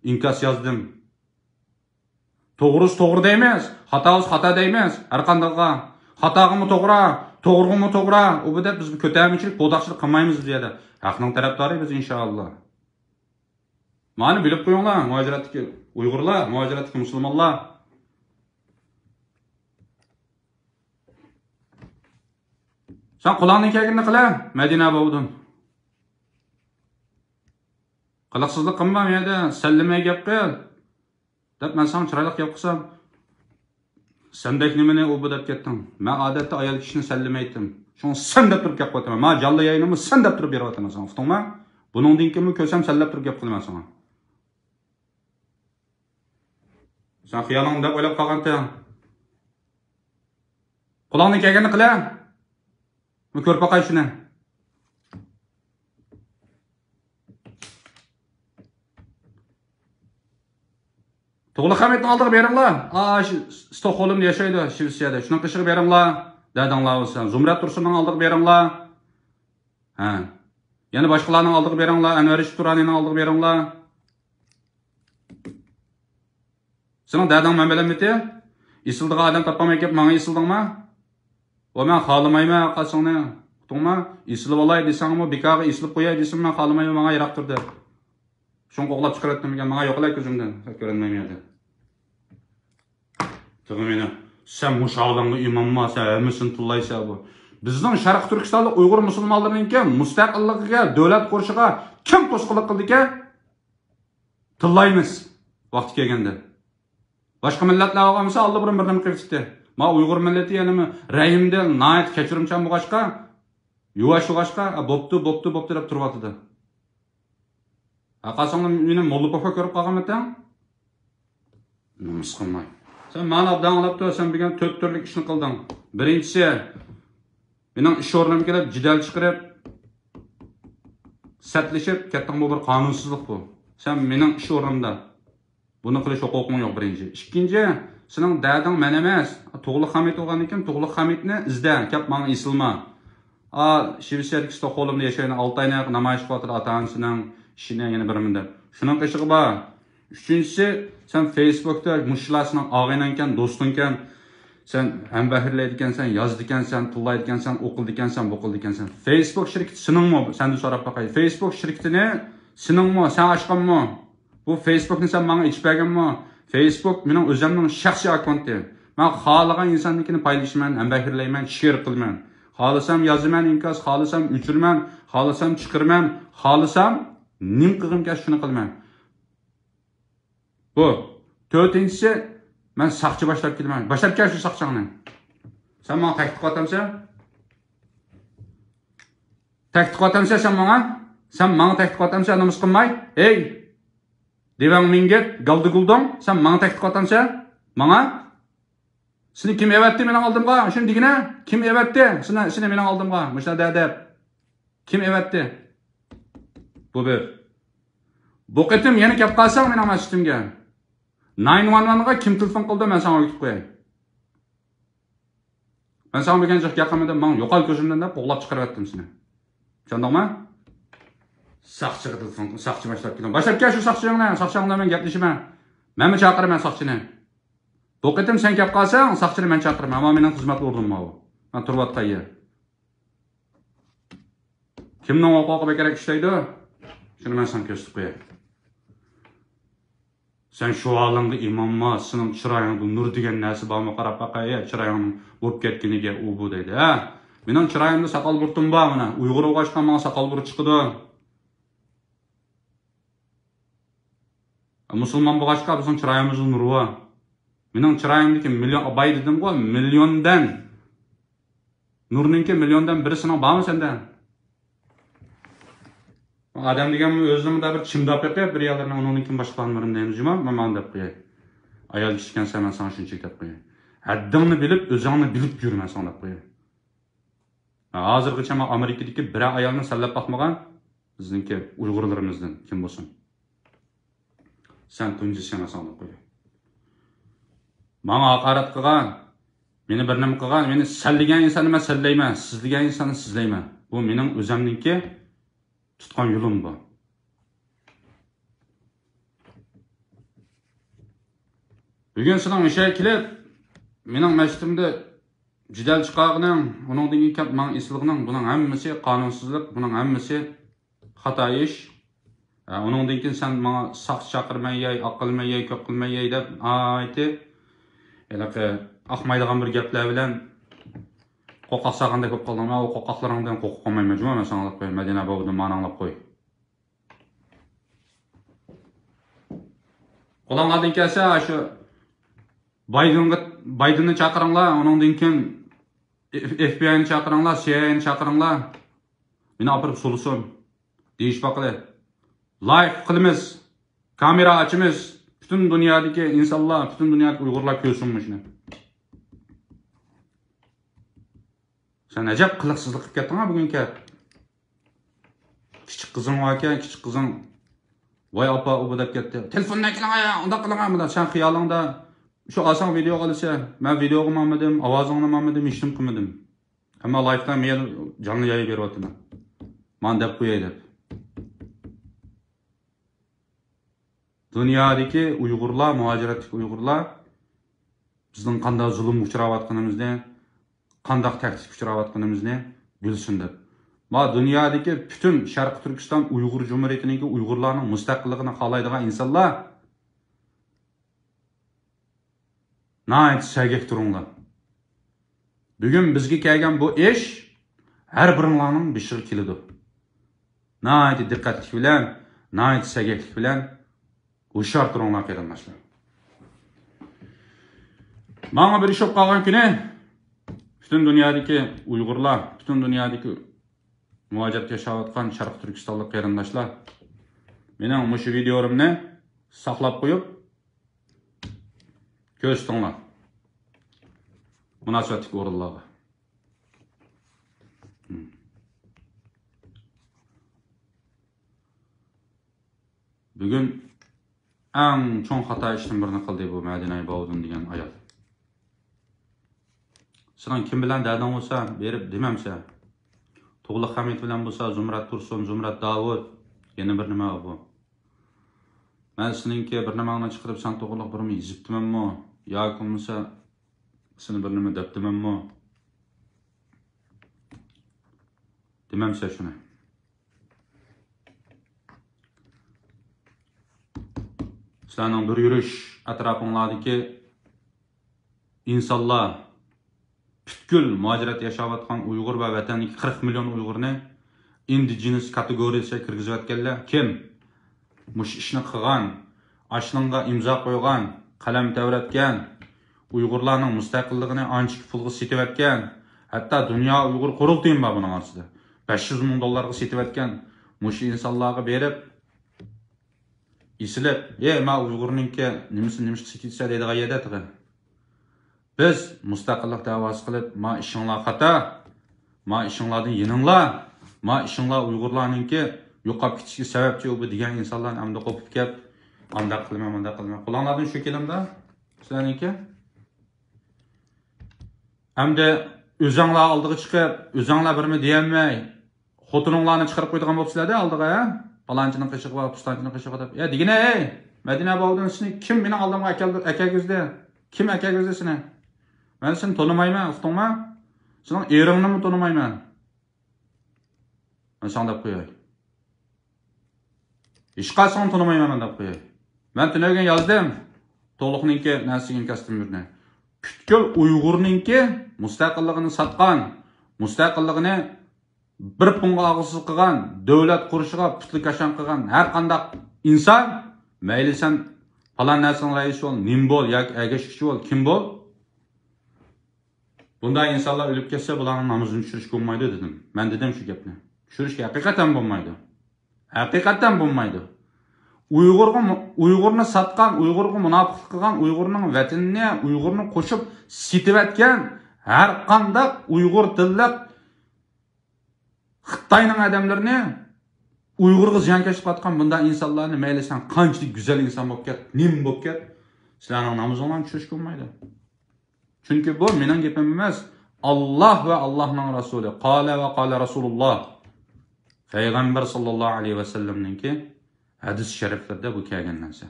ئىنكاس يازدىم. توغرىسى توغرا دەيمىز، خاتاسى خاتا دەيمىز، ھەرقانداققا. خاتاغىمۇ توغرا، توغرىغىمۇ توغرا، ئۇ بۇ دەپ بىز بۇ كۆتەرمىچىلىك، بوداقچىلىق قىلمايمىز بۇ يەردە. ھەقنىڭ تەرەپدارى بىز، ئىنشائاللا. مانى بىلىپ قويۇڭلار، مۇھاجىرەتتىكى ئۇيغۇرلار، مۇھاجىرەتتىكى مۇسۇلمانلار. سەن قولۇڭدىن كەلگىنىنى قىلە، مەدىنە باۋۇدۇن. قىلىقسىزلىق قىلما، مۇ يەردە سەنلىمەي گەپ قىل. دەپ مەن ساڭا چىرايلىق گەپ قىلسام، سەندەك نېمىنى ئۇ بۇ دەپ كەتتىڭ. مەن ئادەتتە ئايال كىشىنى سەنلىمەيتتىم. شۇڭا سەن دەپ تۇرۇپ گەپ قىلىۋاتىمەن. مانا جانلىق يايىنىمۇ سەن دەپ تۇرۇپ بېرىۋاتىمەن ساڭا. ئۇقتۇڭما؟ بۇنىڭدىن كېيىنمۇ كۆرسەم سەنلەپ تۇرۇپ گەپ قىلىمەن ساڭا. سەن خىيالىڭنى دەپ ئويلاپ قالغانتىڭ. قولۇڭدىن كەلگەننى قىلە. مەن كۆرۈپ باقاي شۇنى. تۇغلۇق خەمىتنىڭ ئالدىغا بېرىڭلار. ئا، شۇ ستوكھولمدا ياشايدۇ، شىۋېتسىيەدە. شۇنىڭ قېشىغا بېرىڭلار. دەدىڭلار بولسا. زۇمرەت تۇرسۇننىڭ ئالدىغا بېرىڭلار. ھە. يەنە باشقىلارنىڭ ئالدىغا بېرىڭلار. ئەنۋەر رىشىت تۇرانىنىڭ ئالدىغا بېرىڭلار. سېنىڭ دەدىڭ مەن بىلەنمىتى؟ ئېسىلىدىغان ئادەم تاپالماي كېلىپ ماڭا ئېسىلدىڭما؟ ۋە مەن خالىمايمەن قاسىڭنى. ئۇقتۇڭما؟ ئېسىلىۋالاي دېسەڭمۇ، بىكارغا ئېسىلىپ قوياي دېسىمۇ، مەن خالىمايمەن، ماڭا يىراق تۇر دە. شۇڭا قوغلاپ چىقىرىۋەتتىم دېگەن، ماڭا يوقىلاي كۆزۈمدىن، كۆرۈنمەيمەن يەردە. تېخى مېنى، سەن مۇشۇ ھالىڭغا ئىمانما، سەن ھەممىسىنى تىللايسەن بۇ. بىزنىڭ شەرقىي تۈركىستانلىق ئۇيغۇر مۇسۇلمانلىرىنىڭكى مۇستەقىللىقىگە، دۆلەت قۇرۇشىغا كىم توسقۇنلۇق قىلدىكەن؟ تىللايمىز ۋاقتى كەلگەندە. باشقا مىللەتلەر بولغان بولسا ئاللىبۇرۇن بىر نېمە قىلىۋېتىتتى. ما ئۇيغۇر مىللىتى يەنىمۇ رەھىمدىل، ناھايىتى كەچۈرۈمچان بولغاچقا، يۇۋاش بولغاچقا، «ئا، بوپتۇ، بوپتۇ، بوپتۇ» دەپ تۇرۇۋاتىدۇ. ھە، قاساڭلار مېنى موللا پوپا كۆرۈپ قالغانمىتىڭ؟ نومۇس قىلماي. سەن مانا ئابدان ئاڭلاپ تۇر، سەن بۈگۈن تۆت تۈرلۈك ئىشنى قىلدىڭ. بىرىنچىسى، مېنىڭ ئىش ئورنۇمغا كېلىپ جېدەل چىقىرىپ، سەتلىشىپ كەتتىڭ، بۇ بىر قانۇنسىزلىق بۇ. سەن مېنىڭ ئىش ئورنۇمدا. بۇنى قىلىش ھوقۇقۇڭ يوق، بىرىنچى. ئىككىنچى، سېنىڭ دەدىڭ مەن ئەمەس، تۇغلۇق خەمىت بولغاندىن كېيىن تۇغلۇق خەمىتنى ئىزدە، كەپ ماڭا ئېسىلما. ئا، شىۋېتسىيەدىكى ستوكھولمدا ياشايدۇ، ئالتە ئاينى نامايىش قىلىۋاتىدۇ ئاتا-ئانىسىنىڭ ئىشىنى، يەنە بىرىمىنى دەپ. شۇنىڭ قېشىغا بار. ئۈچىنچىسى، سەن فېيسبۇكتا مۇشۇلار سېنىڭ ئاغىنەڭكەن، دوستۇڭكەن، سەن ھەمبەھىرلەيدىكەنسەن، يازىدىكەنسەن، تىللايدىكەنسەن، ئوقۇلدىكەنسەن، بوقۇلدىكەنسەن. فېيسبۇك شىركىتى سېنىڭمۇ؟ سەندىن سوراپ باقاي. فېيسبۇك شىركىتىنى سېنىڭمۇ؟ سەن ئاچقانمۇ؟ بۇ فېيسبۇكنى سەن ماڭا ئېچىپ بەرگەنمۇ؟ فېيسبۇك مېنىڭ ئۆزۈمنىڭ شەخسىي ئاككونتى. مەن خالىغان ئىنساننىڭكىنى پايلىشىمەن، ھەمبەھىرلەيمەن، شېئىر قىلىمەن. خالىسام يازىمەن ئىنكاس، خالىسام ئۆچۈرىمەن، خالىسام چىقىرىمەن، خالىسام نېمە قىلغۇم كەلسە شۇنى قىلىمەن. بۇ. تۆتىنچىسى، مەن ساقچى باشلاپ كېلىمەن. باشلاپ كەل شۇ ساقچىڭنى. سەن ماڭا تەھدىت قىلىۋاتامسەن؟ تەھدىت قىلىۋاتامسەن سەن ماڭا؟ سەن ماڭا تەھدىت قىلىۋاتامسەن، نومۇس قىلماي؟ ھەي! دېۋەڭ مىڭگىت، گالدى گۇلدۇڭ، سەن ماڭا تەھدىت قىلىۋاتامسەن؟ ماڭا؟ سېنى كىم ئەۋەتتى مېنىڭ ئالدىمغا؟ شۇنى دېگىنە، كىم ئەۋەتتى سېنى، سېنى مېنىڭ ئالدىمغا؟ مۇشۇنداق دەپ. كىم ئەۋەتتى؟ بۇ بىر. بۇ قېتىم يەنە كەپ قالساڭ مېنىڭ مەسچىتىمگە، ناين ۋان ۋانغا كىم تېلېفون قىلدى، مەن ساڭا ئۆگىتىپ قوياي. مەن ساڭا بۈگۈن جىق گەپ قىلمىدىم، ماڭ يوقال كۆزۈمدىن دەپ قوغلاپ چىقىرىۋەتتىم سېنى. چۈشەندىڭمۇ؟ ساقچىغا تېلېفون، ساقچى باشلاپ كېلىڭ. باشلاپ كەل شۇ ساقچىڭنى، ساقچىڭ بىلەن مەن گەپلىشىمەن. مەنمۇ چاقىرىمەن ساقچىنى. بۇ قېتىم سەن كەپ قالساڭ، ساقچىنى مەن چاقىرىمەن. ئەمما مېنىڭ خىزمەت ئورنۇم ماۋۇ. مەن تۇرۇۋاتقان يەر. كىمنىڭ ھوقۇقى بەكرەك ئىشلەيدۇ؟ شۇنى مەن ساڭا كۆرسىتىپ قوياي. سەن شۇ ھالىڭدا ئىمانما، سېنىڭ چىرايىڭدا نۇر دېگەن نەرسە بارمۇ؟ قاراپ باقاي، چىرايىڭنىڭ بولۇپ كەتكىنىگە ئۇ بۇ دەيدۇ. ھە؟ مېنىڭ چىرايىمدا ساقال بۇرۇتۇم بار، مانا. ئۇيغۇر بولغاچقا ماڭا ساقال بۇرۇت چىقىدۇ. مۇسۇلمان بولغاچقا بىزنىڭ چىرايىمىزدا نۇر بار. مېنىڭ چىرايىمدىكى مىليون، باي دېدىمغۇ، مىليوندىن نۇرنىڭكى مىليوندىن بىرى سېنىڭ بارمۇ سەندە؟ ئادەم دېگەن ئۆزىنى مۇنداق بىر چىمداپ بېقىپ، بىر يەرلىرىنى ئۇنىڭدىن كېيىن باشقىلارنى نېمە دەيمىز جۇما، مانا دەپ قوياي. ئايال كىشىكەنسەن، مەن ساڭا شۇنچىلىك دەپ قوياي. ھەددىڭنى بىلىپ، ئۆزۈڭنى بىلىپ يۈر، مەن ساڭا دەپ قوياي. ھازىرغىچە مەن ئامېرىكىدىكى بىرەر ئايالنى سەنلەپ باقمىغان، بىزنىڭكى ئۇيغۇرلىرىمىزدىن كىم بولسۇن. سەن تۇنجىسى، مەن ساڭا دەپ قوياي. ماڭا ھاقارەت قىلغان، مېنى بىر نېمە قىلغان، مېنى سەنلىگەن ئىنساننى مەن سەنلەيمەن، سىزلىگەن ئىنساننى سىزلەيمەن. بۇ مېنىڭ ئۆزەمنىڭكى تۇتقان يولۇم بۇ. بۈگۈن سېنىڭ مۇشۇ يەرگە كېلىپ، مېنىڭ مەسچىتىمدە جېدەل چىقارغىنىڭ، ئۇنىڭدىن كېيىن كەپ ماڭا ئېسىلغىنىڭ، بۇنىڭ ھەممىسى قانۇنسىزلىق، بۇنىڭ ھەممىسى خاتا ئىش. ھە، ئۇنىڭدىن كېيىن سەن ماڭا ساقچى چاقىرماي يەي، ئاق قىلماي يەي، كۆپ قىلماي يەي دەپ ناھايىتى ھېلىقى ئاقمايدىغان بىر گەپلەر بىلەن قورقاق سالغاندەك بولۇپ قالدىڭ. مەن ئۇ قورقاقلىرىڭدىن قورقۇپ قالمايمەن جۇما، مەن ساڭا دەپ قوياي. مەدىنە بابىدىن مانا ئاڭلاپ قوي. قولۇڭلاردىن كەلسە، شۇ بايدېنغا، بايدېننى چاقىرىڭلار، ئۇنىڭدىن كېيىن ئېف بى ئاينى چاقىرىڭلار، سى ئاي ئەينى چاقىرىڭلار. مېنى ئاپىرىپ سولىسۇن. دېيىشىپ باقىلى. لايىف قىلىمىز. كامېرا ئاچىمىز. پۈتۈن دۇنيادىكى ئىنسانلار، پۈتۈن دۇنيادىكى ئۇيغۇرلار كۆرسۇن مۇشۇنى. سەن ئەجەب قىلىقسىزلىق قىلىپ كەتتىڭ ھە بۈگۈن كەپ. كىچىك قىزىڭ باركەن، كىچىك قىزىڭ ۋاي ئاپا، ئۇ بۇ دەپ كەتتى. تېلېفوننى ئەكىلىڭە، ئۇنداق قىلىڭە، بۇنداق. سەن خىيالىڭدا شۇ ئالساڭ ۋىدېئوغا ئالىسەن. مەن ۋىدېئوغىمۇ ئالمىدىم، ئاۋازىڭنىمۇ ئالمىدىم، ھېچنېمە قىلمىدىم. ئەمما لايفتا مەن جانلى يايىپ بېرىۋاتىمەن. مانا دەپ قوياي دەپ. دۇنيادىكى ئۇيغۇرلار، مۇھاجىرەتتىكى ئۇيغۇرلار بىزنىڭ قانداق زۇلۇمغا ئۇچراۋاتقىنىمىزنى، قانداق تەھدىتكە ئۇچراۋاتقىنىمىزنى بىلسۇن دەپ. ما دۇنيادىكى پۈتۈن شەرقىي تۈركىستان ئۇيغۇر جۇمھۇرىيىتىنىڭكى ئۇيغۇرلارنىڭ مۇستەقىللىقىنى خالايدىغان ئىنسانلار، ناھايىتى سەگەك تۇرۇڭلار. بۈگۈن بىزگە كەلگەن بۇ ئىش ھەر بىرىڭلارنىڭ بېشىغا كېلىدۇ. ناھايىتى دىققەتلىك بىلەن، ناھايىتى سەگەكلىك بىلەن ھوشيار تۇرۇڭلار، قېرىنداشلار. ماڭا بىر ئىش بولۇپ قالغان كۈنى، پۈتۈن دۇنيادىكى ئۇيغۇرلار، پۈتۈن دۇنيادىكى مۇھاجىرەتتە ياشاۋاتقان شەرقىي تۈركىستانلىق قېرىنداشلار، مېنىڭ مۇشۇ ۋىدېئولىرىمنى ساقلاپ قويۇپ، كۆرسىتىڭلار مۇناسىۋەتلىك ئورۇنلارغا. بۈگۈن ئەڭ چوڭ خاتا ئىشتىن بىرنى قىلدى بۇ مەدىنە باۋۇدۇن دېگەن ئايال. سېنىڭ كىم بىلەن دەردىڭ بولسا، بېرىپ دېمەمسە. تۇغلۇق ھەمىد بىلەن بولسا، زۇمرەت تۇرسۇن، زۇمرەت داۋۇت، يەنە بىر نېمە بۇ. مەن سېنىڭكى بىر نېمەڭنى چىقىرىپ، سەن توغرىلىق بىرنېمە يېزىپتىمەنمۇ؟ ياكى بولمىسا، سېنى بىر نېمە دەپتىمەنمۇ؟ دېمەمسە شۇنى. سىلەرنىڭ بىر يۈرۈش ئەتراپىڭلاردىكى ئىنسانلار، پۈتكۈل مۇھاجىرەتتە ياشاۋاتقان ئۇيغۇر ۋە ۋەتەندىكى قىرىق مىليون ئۇيغۇرنى ئىندىجېنس كاتېگورىيىسىگە كىرگۈزۈۋەتكەنلەر كىم؟ مۇشۇ ئىشنى قىلغان، ئاشنىڭغا ئىمزا قويغان، قەلەم تەۋرەتكەن، ئۇيغۇرلارنىڭ مۇستەقىللىقىنى ئانچىكى پۇلغا سېتىۋەتكەن، ھەتتا دۇنيا ئۇيغۇر قۇرۇلتىيىمۇ بار بۇنىڭ ئارىسىدا. بەش يۈز مىڭ دوللارغا سېتىۋەتكەن مۇشۇ ئىنسانلارغا بېرىپ، ئېسىلىپ، ئەي، ما ئۇيغۇرنىڭكى نېمىسىنى نېمىشقا سېتىۋېتىسەن دەيدىغان يەردە تېخى. بىز مۇستەقىللىق دەۋاسى قىلىپ، ما ئىشىڭلار خاتا، ما ئىشىڭلاردىن يېنىڭلار، ما ئىشىڭلار ئۇيغۇرلارنىڭكى يوقاپ كېتىشىگە سەۋەبچى بۇ دېگەن ئىنسانلارنى ئەمدى قوپۇپ كەپ، ئانداق قىلىمەن، مۇنداق قىلىمەن. قولۇڭلاردىن چۈشۈپ كېلىمدۇ سىلەرنىڭكى؟ ئەمدى ئۆزۈڭلار ئالدىغا چىقىپ، ئۆزۈڭلار بىرمۇ دېيەلمەي، خوتۇنۇڭلارنى چىقىرىپ قويىدىغان بوپسىلەر-دە ئالدىغا، ھە؟ پالانچىنىڭ قېشىغا بار، پۇستانچىنىڭ قېشىغا دەپ. يا دېگىنە، ئەي، مەدىنە باۋۇدۇن، سېنى كىم مېنىڭ ئالدىمغا ئەكەلدى-، ئەكەلگۈزدى؟ كىم ئەكەلگۈزدى سېنى؟ مەن سېنى تونۇمايمەن، ئۇقتۇڭما؟ سېنىڭ ئېرىڭنىمۇ تونۇمايمەن. مەن ساڭا دەپ قوياي. ھېچقايسىڭنى تونۇمايمەن مەن دەپ قوياي. مەن تۈنۈگۈن يازدىم. تولۇقنىڭكى نەرسىگە ئىنكاستىن بىرنى. پۈتكۈل ئۇيغۇرنىڭكى مۇستەقىللىقىنى ساتقان، مۇستەقىللىقىنى بىر پۇڭغا ئالغۇسىز قىلغان، دۆلەت قۇرۇشىغا پۇتلىكاشان قىلغان ھەر قانداق ئىنسان، مەيلى سەن پالان نەرسىنىڭ رەئىسى بول، نېمە بول ياكى ئەگەشكۈچى بول، كىم بول، بۇنداق ئىنسانلار ئۆلۈپ كەتسە، بۇلارنىڭ نامىزىنى چۈشۈرۈشكە بولمايدۇ دېدىم. مەن دېدىم شۇ گەپنى. چۈشۈرۈشكە ھەقىقەتەن بولمايدۇ. ھەقىقەتەن بولمايدۇ. ئۇيغۇرغا مۇ-، ئۇيغۇرنى ساتقان، ئۇيغۇرغا مۇناپىقلىق قىلغان، ئۇيغۇرنىڭ ۋەتىنىنى، ئۇيغۇرنى قوشۇپ سېتىۋەتكەن ھەر قانداق ئۇيغۇر تىللىق خىتاينىڭ ئادەملىرىنى ئۇيغۇرغا زىيانكەشلىك قىلىۋاتقان بۇنداق ئىنسانلارنى مەيلى سەن قانچىلىك گۈزەل ئىنسان بولۇپ كەت، نېمە بولۇپ كەت، سىلەرنىڭ نامىزىڭلارنى چۈشۈرۈشكە بولمايدۇ. چۈنكى بۇ مېنىڭ گېپىم ئەمەس، ئاللاھ ۋە ئاللاھنىڭ رەسۇلى، قالە ۋە قالە رەسۇلۇللاھ، پەيغەمبەر ساللاللاھۇ ئەلەيھى ۋەسەللەمنىڭكى ھەدىس شەرىپلىرىدە بۇ كەلگەن نەرسە.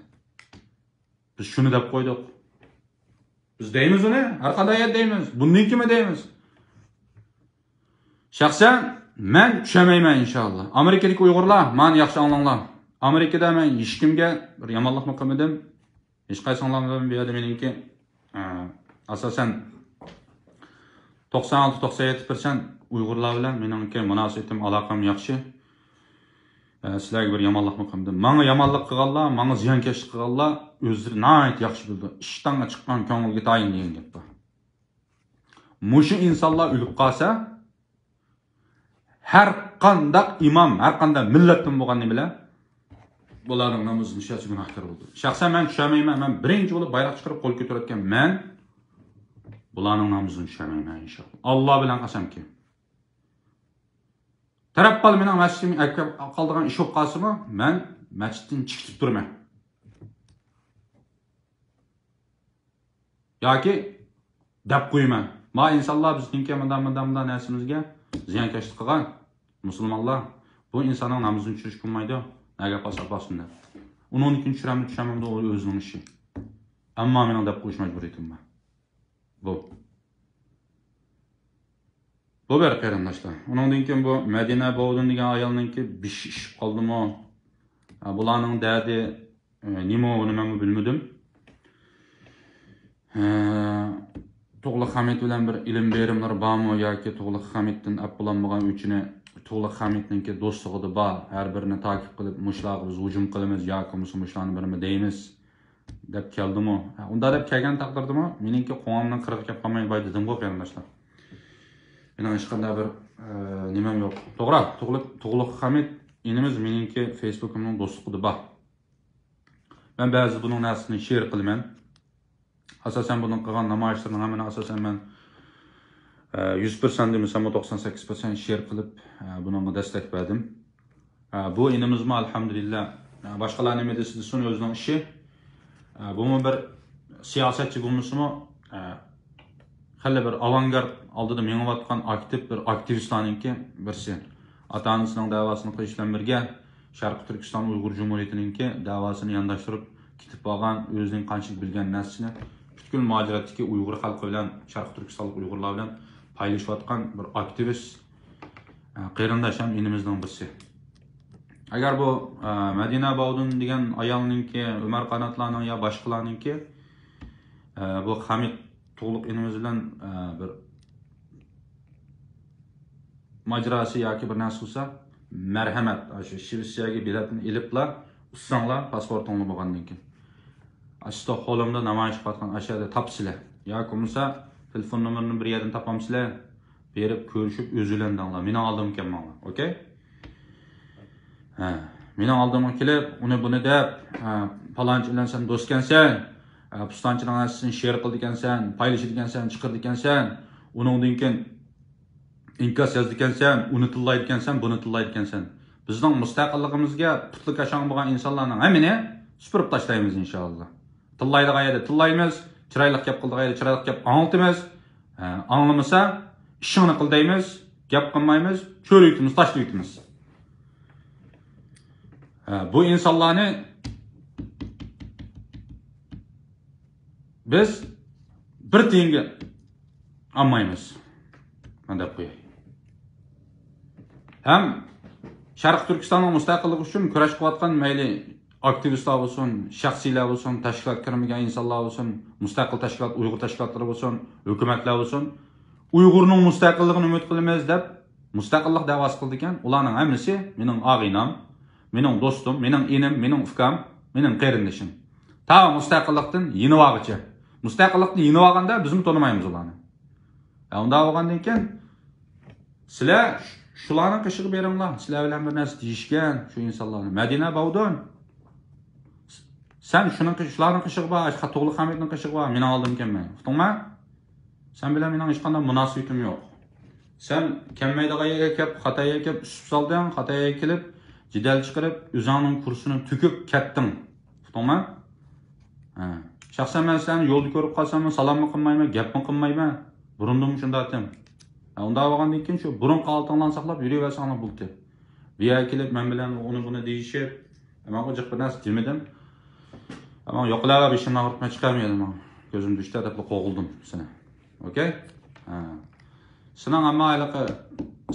بىز شۇنى دەپ قويدۇق. بىز دەيمىز ئۇنى، ھەر قانداق يەردە دەيمىز، بۇندىن كېيىنمۇ دەيمىز. شەخسەن مەن چۈشەنمەيمەن، ئىنشائاللا. ئامېرىكىدىكى ئۇيغۇرلار، مانا ياخشى ئاڭلاڭلار. ئامېرىكىدا مەن ھېچكىمگە بىر يامانلىقمۇ قىلمىدىم. ھېچقايسىڭلار بىلەن بۇ يەردە مېنىڭكى، ئە، ئاساسەن توقسان ئالتە، توقسان يەتتە پىرسەنت ئۇيغۇرلار بىلەن مېنىڭكى مۇناسىۋىتىم، ئالاقەم ياخشى. ئە، سىلەرگە بىر يامانلىقمۇ قىلمىدىم. ماڭا يامانلىق قىلغانلار، ماڭا زىيانكەشلىك قىلغانلار ئۆزلىرى ناھايىتى ياخشى بىلىدۇ. ئىشتانغا چىققان كۆڭۈلگە تايىن دېگەن گەپ بار. مۇشۇ ئىنسانلار ئۆلۈپ قالسا، ھەر قانداق ئىمام، ھەر قانداق مىللەتتىن بولغان نېمىلەر بۇلارنىڭ نامىزىنى چۈشۈرسە گۇناھكار بولىدۇ. شەخسەن مەن چۈشەنمەيمەن. مەن بىرىنچى بولۇپ بايراق چىقىرىپ قول كۆتۈرۈۋەتكەن مەن بۇلارنىڭ نامىزىنى چۈشەنمەيمەن، ئىنشائاللا. ئاللا بىلەن قەسەمكى. تەرەپ بالا مېنىڭ مەسچىتىمگە ئەكىپ قالىدىغان ئىش بولۇپ قالسىمۇ، مەن مەسچىتتىن چىقىتىپ تۇرىمەن. ياكى دەپ قويىمەن. ما ئىنسانلار بىزنىڭكى مۇنداق، مۇنداق، مۇنداق نەرسىمىزگە زىيانكەشلىك قىلغان مۇسۇلمانلار، بۇ ئىنساننىڭ نامىزىنى چۈشۈرۈشكە بولمايدۇ. نەگە قالسا قالسۇن دەپ. ئۇنىڭدىن كېيىن چۈشۈرەمدۇ، چۈشۈرمەمدۇ، ئۇ ئۆزىنىڭ ئىشى. ئەمما مېنىڭ دەپ قويۇش مەجبۇرىيىتىم بار. بۇ. بۇ بىر قېرىنداشلار. ئۇنىڭدىن كېيىن بۇ مەدىنە باۋۇدۇن دېگەن ئايالنىڭكى بېشى ئىششىپ قالدىمۇ؟ ھە، بۇلارنىڭ دەردى، ئە، نېمە، ئۇنى مەنمۇ بىلمىدىم. ھە، تۇغلۇق خەمىت بىلەن بىر ئېلىم بېرىملىرى بارمۇ ياكى تۇغلۇق خەمىتتىن ئەپ بولالمىغان ئۆچىنى تۇغلۇق خەمىتنىڭكى دوستلۇقىدا بار، ھەر بىرىنى تاكىپ قىلىپ، مۇشۇلارغا بىز ھۇجۇم قىلىمىز ياكى بولمىسا مۇشۇلارنى بىرمۇ دەيمىز دەپ كەلدىمۇ؟ ھە، ئۇنداق دەپ كەلگەن تەقدىردىمۇ، مېنىڭكى قوڭۇمنىڭ قىرىغا كەپ قالماي باي دېدىمغۇ، قېرىنداشلار. مېنىڭ ھېچقانداق بىر، ئە، نېمەم يوق. توغرا، تۇغلۇق، تۇغلۇق خەمىت ئىنىمىز مېنىڭكى فېيسبۇكۇمنىڭ دوستلۇقىدا بار. مەن بەزىدە بۇنىڭ نەرسىسىنى شېئر قىلىمەن. ئاساسەن بۇنىڭ قىلغان نامايىشلىرىنىڭ ھەممىنى ئاساسەن مەن، ئە، يۈز پىرسەنت دېمىسەممۇ توقسان سەككىز پىرسەنت شېئر قىلىپ، ئە، بۇنىڭغا دەستەك بەردىم. ئە، بۇ ئىنىمىزمۇ ئەلھەمدۇلىللا، ئە، باشقىلار نېمە دېسە دېسۇن ئۆزىنىڭ ئىشى. ئە، بۇمۇ بىر سىياسەتچى بولمىسىمۇ، ئە، خېلى بىر ئاۋانگارت ئالدىدا مېڭىۋاتقان ئاكتىپ بىر ئاكتىۋىستلارنىڭكى بىرسى. ئاتا-ئانىسىنىڭ دەۋاسىنى قىلىش بىلەن بىرگە، شەرقىي تۈركىستان ئۇيغۇر جۇمھۇرىيىتىنىڭكى دەۋاسىنى يانداشتۇرۇپ كېتىپ بارغان، ئۆزىنىڭ قانچىلىك بىلگەن نەرسىسىنى پۈتكۈل مۇھاجىرەتتىكى ئۇيغۇر خەلقى بىلەن، شەرقىي تۈركىستانلىق ئۇيغۇرلار بىلەن پايلىشىۋاتقان بىر ئاكتىۋىست، ئە، قېرىنداش ھەم ئىنىمىزنىڭ بىرسى. ئەگەر بۇ، ئە، مەدىنە باۋدۇن دېگەن ئايالنىڭكى، ئۆمەر قاناتلارنىڭ يا باشقىلارنىڭكى، ئە، بۇ خەمىت تۇغلۇق ئىنىمىز بىلەن، ئە، بىر ماجىراسى ياكى بىر نەرسە بولسا، مەرھەمەت، ئاشۇ شىۋېتسىيەگە بېلەتنى ئېلىپلا ئۇتساڭلار، پاسپورتۇڭلار بولغاندىن كېيىن. ئاشۇ ستوكھولمدا نامايىش قىلىۋاتقان ئاشۇ يەردە تاپىسىلەر. ياكى بولمىسا، تېلېفون نومۇرىنى بىر يەردىن تاپامسىلەر؟ بېرىپ كۆرۈشۈپ ئۆزۈلەندىڭلار. مېنىڭ ئالدىمغا كەلمەڭلار. ئوكەي؟ ھە. مېنىڭ ئالدىمغا كېلىپ، ئۇنى بۇنى دەپ، ھە، پالانچى بىلەن سەن دوستكەنسەن، ھە، پۇستانچىنىڭ ھەسسىسىنى شېئر قىلىدىكەنسەن، پايلىشىدىكەنسەن، چىقىرىدىكەنسەن، ئۇنىڭدىن كېيىن ئىنكاس يازىدىكەنسەن، ئۇنى تىللايدىكەنسەن، بۇنى تىللايدىكەنسەن. بىزنىڭ مۇستەقىللىقىمىزگە پۇتلىكى ئاشاڭ بولغان ئىنسانلارنىڭ ھەممىنى سۈپۈرۈپ تاشلايمىز، ئىنشائاللا. تىللايدىغان يەردە تىللايمىز، چىرايلىق گەپ قىلىدىغان يەردە چىرايلىق گەپ ئاڭلىتىمىز. ھە، ئاڭلىمىسا، ئىشىڭنى قىل دەيمىز، گەپ قىلمايمىز، چۆرۈۋېتىمىز، تاشلىۋېتىمىز. ھە، بۇ ئىنسانلارنى بىز بىر تىيىنگە ئالمايمىز. مەن دەپ قوياي. ھەم شەرقىي تۈركىستاننىڭ مۇستەقىللىقى ئۈچۈن كۈرەش قىلىۋاتقان مەيلى ئاكتىۋىستلار بولسۇن، شەخسىيلەر بولسۇن، تەشكىلاتقا كىرمىگەن ئىنسانلار بولسۇن، مۇستەقىل تەشكىلات، ئۇيغۇر تەشكىلاتلىرى بولسۇن، ھۆكۈمەتلەر بولسۇن، ئۇيغۇرنىڭ مۇستەقىللىقىنى ئۈمىد قىلىمىز دەپ مۇستەقىللىق دەۋاسى قىلىدىكەن. ئۇلارنىڭ ھەممىسى مېنىڭ ئاغىنەم، مېنىڭ دوستۇم، مېنىڭ ئىنىم، مېنىڭ ئۇكام، مېنىڭ قېرىندىشىم. تا مۇستەقىللىقتىن يېنىۋالغىچە. مۇستەقىللىقتىن يېنىۋالغاندا بىزمۇ تونۇمايمىز ئۇلارنى. ھە، ئۇنداق بولغاندىن كېيىن سىلەر شۇلارنىڭ قېشىغا بېرىڭلار. سىلەر بىلەن بىر نەرسە دېيىشكەن شۇ ئىنسانلارنى. مەدىنە باۋدۇن. سەن شۇنىڭ قېشى-، شۇلارنىڭ قېشىغا بار، ئاشۇ تۇغلۇق خەمىتنىڭ قېشىغا بار، مېنىڭ ئالدىمغا كەلمە. ئۇقتۇڭما؟ سەن بىلەن مېنىڭ ھېچقانداق مۇناسىۋىتىم يوق. سەن كەلمەيدىغان يەرگە كەپ، خاتا يەرگە كەپ، ئۈسۈپ سالدىڭ، خاتا يەرگە كېلىپ، جېدەل چىقىرىپ، ئۆزۈڭنىڭ كۇرسىنى تۆكۈپ كەتتىڭ. ئۇقتۇڭما؟ ھە. شەخسەن مەن سىلەرنى يولدا كۆرۈپ قالساممۇ سالاممۇ قىلمايمەن، گەپمۇ قىلمايمەن. بۇرۇندىنمۇ شۇنداق ئىدىم. ھە، ئۇنداق بولغاندىن كېيىن شۇ بۇرۇنقى ھالىتىڭلارنى ساقلاپ يۈرۈۋەرسەڭلار بولدى. بۇ يەرگە كېلىپ مەن بىلەن ئۇنى بۇنى دېيىشىپ، مەنغۇ جىق بىر نەرسە دېمىدىم. ماڭا يوقىلا بېشىمنى ئاغرىتما چىقارمىدىم. كۆزۈم دۈشتى دەپلا قوغلىدىم سېنى. ئوكەي؟ ھە. سېنىڭ ئەمما ھېلىقى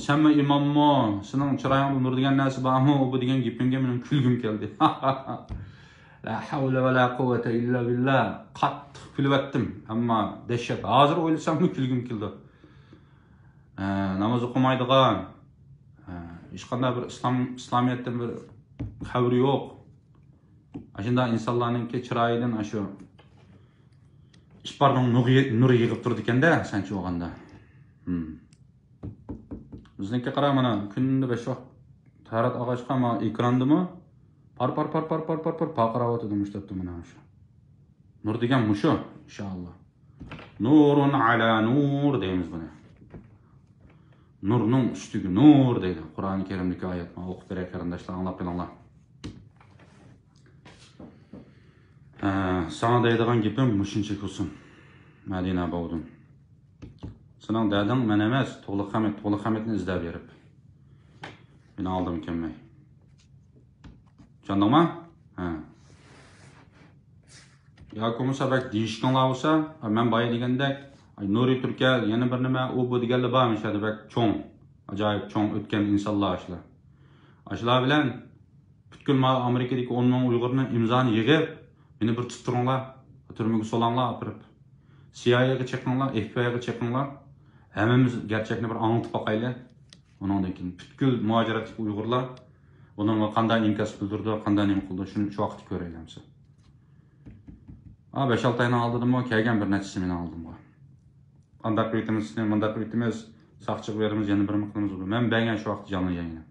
سەنمۇ ئىماممۇ، سېنىڭ چىرايىڭدا نۇر دېگەن نەرسە بارمۇ، بۇ دېگەن گېپىڭگە مېنىڭ كۈلگۈم كەلدى. لا ھەۋلە ۋە لا قۇۋۋەتە ئىللا بىللا. قاتتىق كۈلۈۋەتتىم. ئەمما دەھشەت. ھازىر ئويلىساممۇ كۈلگۈم كېلىدۇ. ھە، ناماز ئوقۇمايدىغان، ھە، ھېچقانداق بىر ئىسلام، ئىسلامىيەتتىن بىر خەۋىرى يوق. ئاشۇنداق ئىنسانلارنىڭكى چىرايىدىن ئاشۇ ئىپارنىڭ نۇرى، نۇرى يېغىپ تۇرىدىكەن-دە، سەنچە بولغاندا. ھىم. بىزنىڭكى قارا، مانا، كۈندە بەش ۋاق تاھارەت ئالغاچقا، مانا، ئېكراندىمۇ پار، پار، پار پارقىراۋاتىدۇ، مۇشۇ دەپتۇ، مانا شۇ. نۇر دېگەن مۇشۇ، ئىنشائاللا. نۇرۇن ئەلا نۇر دەيمىز بۇنى. نۇرنىڭ ئۈستىگە نۇر دەيدۇ. قۇرئانى كەرىمدىكى ئايەت. مانا ئوقۇپ بېرەي، قېرىنداشلار، ئاڭلاپ قېلىڭلار. ھە، ساڭا دەيدىغان گېپىم مۇشۇنچىلىك بولسۇن، مەدىنە باۋۇدۇن. سېنىڭ دەردىڭ مەن ئەمەس، تۇغلۇق خەمىت، تۇغلۇق خەمىتنى ئىزدەپ بېرىپ، مېنىڭ ئالدىمغا كەلمەي. چۈشەندىڭما؟ ھە. ياكى بولمىسا بەك دېيىشكىڭلار بولسا، مەن بايا دېگەندەك، ئاي، نۇرى تۈركەل، يەنە بىر نېمە، ئۇ بۇ دېگەنلەر بار مۇشۇ يەردە بەك چوڭ، ئاجايىپ چوڭ ئۆتكەن ئىنسانلار ئاشۇلار. ئاشۇلار بىلەن پۈتكۈل ما ئامېرىكىدىكى ئون مىڭ ئۇيغۇرنىڭ ئىمزانى يىغىپ، مېنى بىر تۇتتۇرۇڭلار، تۈرمىگە سولاڭلار ئاپىرىپ. سىئايئېيغا چېقىڭلار، ئېف بى ئايغا چېقىڭلار. ھەممىمىز گەرچەكنى بىر ئاڭلىتىپ باقايلى. ئۇنىڭدىن كېيىن پۈتكۈل مۇھاجىرەتتىكى ئۇيغۇرلار بۇنىڭغا قانداق ئىنكاس بىلدۈرىدۇ، قانداق نېمە قىلىدۇ، شۇنى شۇ ۋاقىتتا كۆرەيلى ئەمسە. ھا، بەش-ئالتە ئاينىڭ ئالدىدىمۇ كەلگەن بىر نەچچىسى مېنىڭ ئالدىمغا. ئانداق قىلىۋېتىمىز، سېنى مۇنداق قىلىۋېتىمىز، ساقچىغا بېرىمىز، يەنە بىرنېمە قىلىمىز. مەن بەرگەن شۇ ۋاقىتتا جانلىنى يەينى.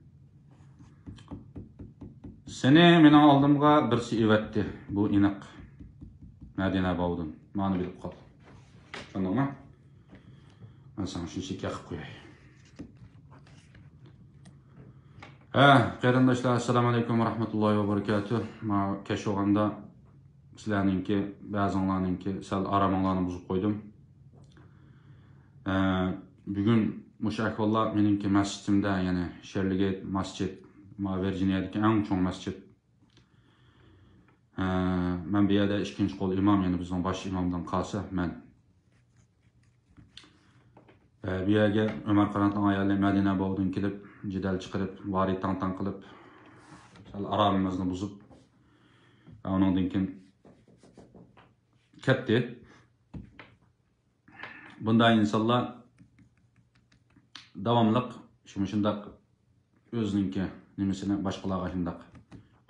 سېنى مېنىڭ ئالدىمغا بىرسى ئېۋەتتى، بۇ ئېنىق. مەدىنە باۋۇدۇن، مانا بىلىپ قال. چۈشەندىڭمۇ؟ مەن ساڭا شۇنچىلىك يېقىپ قوياي. ھە، قېرىنداشلار، ئەسسالامۇ ئەلەيكۇم ۋە رەھمەتۇللاھى ۋە بەرىكاتۇھ. مانا كەچ بولغاندا سىلەرنىڭكى، بەزىڭلارنىڭكى سەل ئارامىڭلارنى بۇزۇپ قويدۇم. ئە، بۈگۈن مۇشۇ ئەھۋاللار مېنىڭكى مەسچىتىمدە، يەنى شېرلىگېيت مەسچىت، ما ۋىرجىنىيەدىكى ئەڭ چوڭ مەسچىت. ئە، مەن بۇ يەردە ئىككىنچى قول ئىمام، يەنى بىزنىڭ باش ئىمامدىن قالسا مەن. ئە، بۇ يەرگە ئۆمەر قاناتنىڭ ئايالى مەدىنە باۋۇدىن كېلىپ، جېدەل چىقىرىپ، ۋارى تاڭ-تاڭ قىلىپ، سەل ئارامىمىزنى بۇزۇپ، ئۇنىڭدىن كېيىن كەتتى. بۇنداق ئىنسانلار داۋاملىق شۇ-، مۇشۇنداق ئۆزىنىڭكى نېمىسىنى باشقىلارغا شۇنداق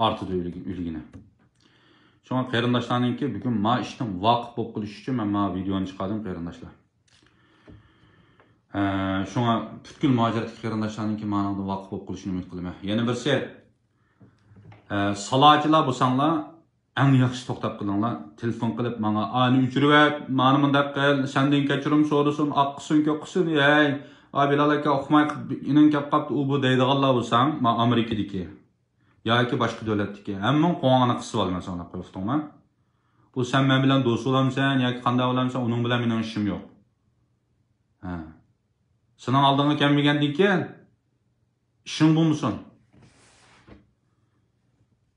ئارتىدۇ ئۆلگىنى. شۇڭا قېرىنداشلارنىڭكى بۈگۈن ما ئىشتىن ۋاقىپ بولۇپ قېلىش ئۈچۈن مەن ما ۋىدېونى چىقاردىم، قېرىنداشلار. ئە، شۇڭا پۈتكۈل مۇھاجىرەتتىكى قېرىنداشلارنىڭكى مانىڭدىن ۋاقىپ بولۇپ قېلىشىنى ئۈمىد قىلىمەن. يەنە بىرسى، ئە، سالاچىلار بولساڭلار، ئەڭ ياخشى توختاپ قېلىڭلار. تېلېفون قىلىپ ماڭا، «ئانى ئۆچۈرۈۋەت، مانى مۇنداق قىل، سەندىن كەچۈرۈم سورىسۇن، ئاققۇسۇن، كۆكقۇسۇن، ھەي، ئا بىلال ئاكا ئۇقماي ئىنىڭ كەپ قاپتۇ، ئۇ بۇ» دەيدىغانلار بولساڭ، ما ئامېرىكىدىكى ياكى باشقا دۆلەتتىكى، ھەممىڭ قوڭۇڭنى قىسىۋالىمەن ساڭا دەپ قويۇپتۇڭما؟ ئۇ سەن مەن بىلەن دوست بولامسەن ياكى قانداق بولامسەن، ئۇنىڭ بىلەن مېنىڭ ئىشىم يوق. ھە. سېنىڭ ئالدىڭغا كەلمىگەندىن كېيىن ئىشىڭ بولمىسۇن.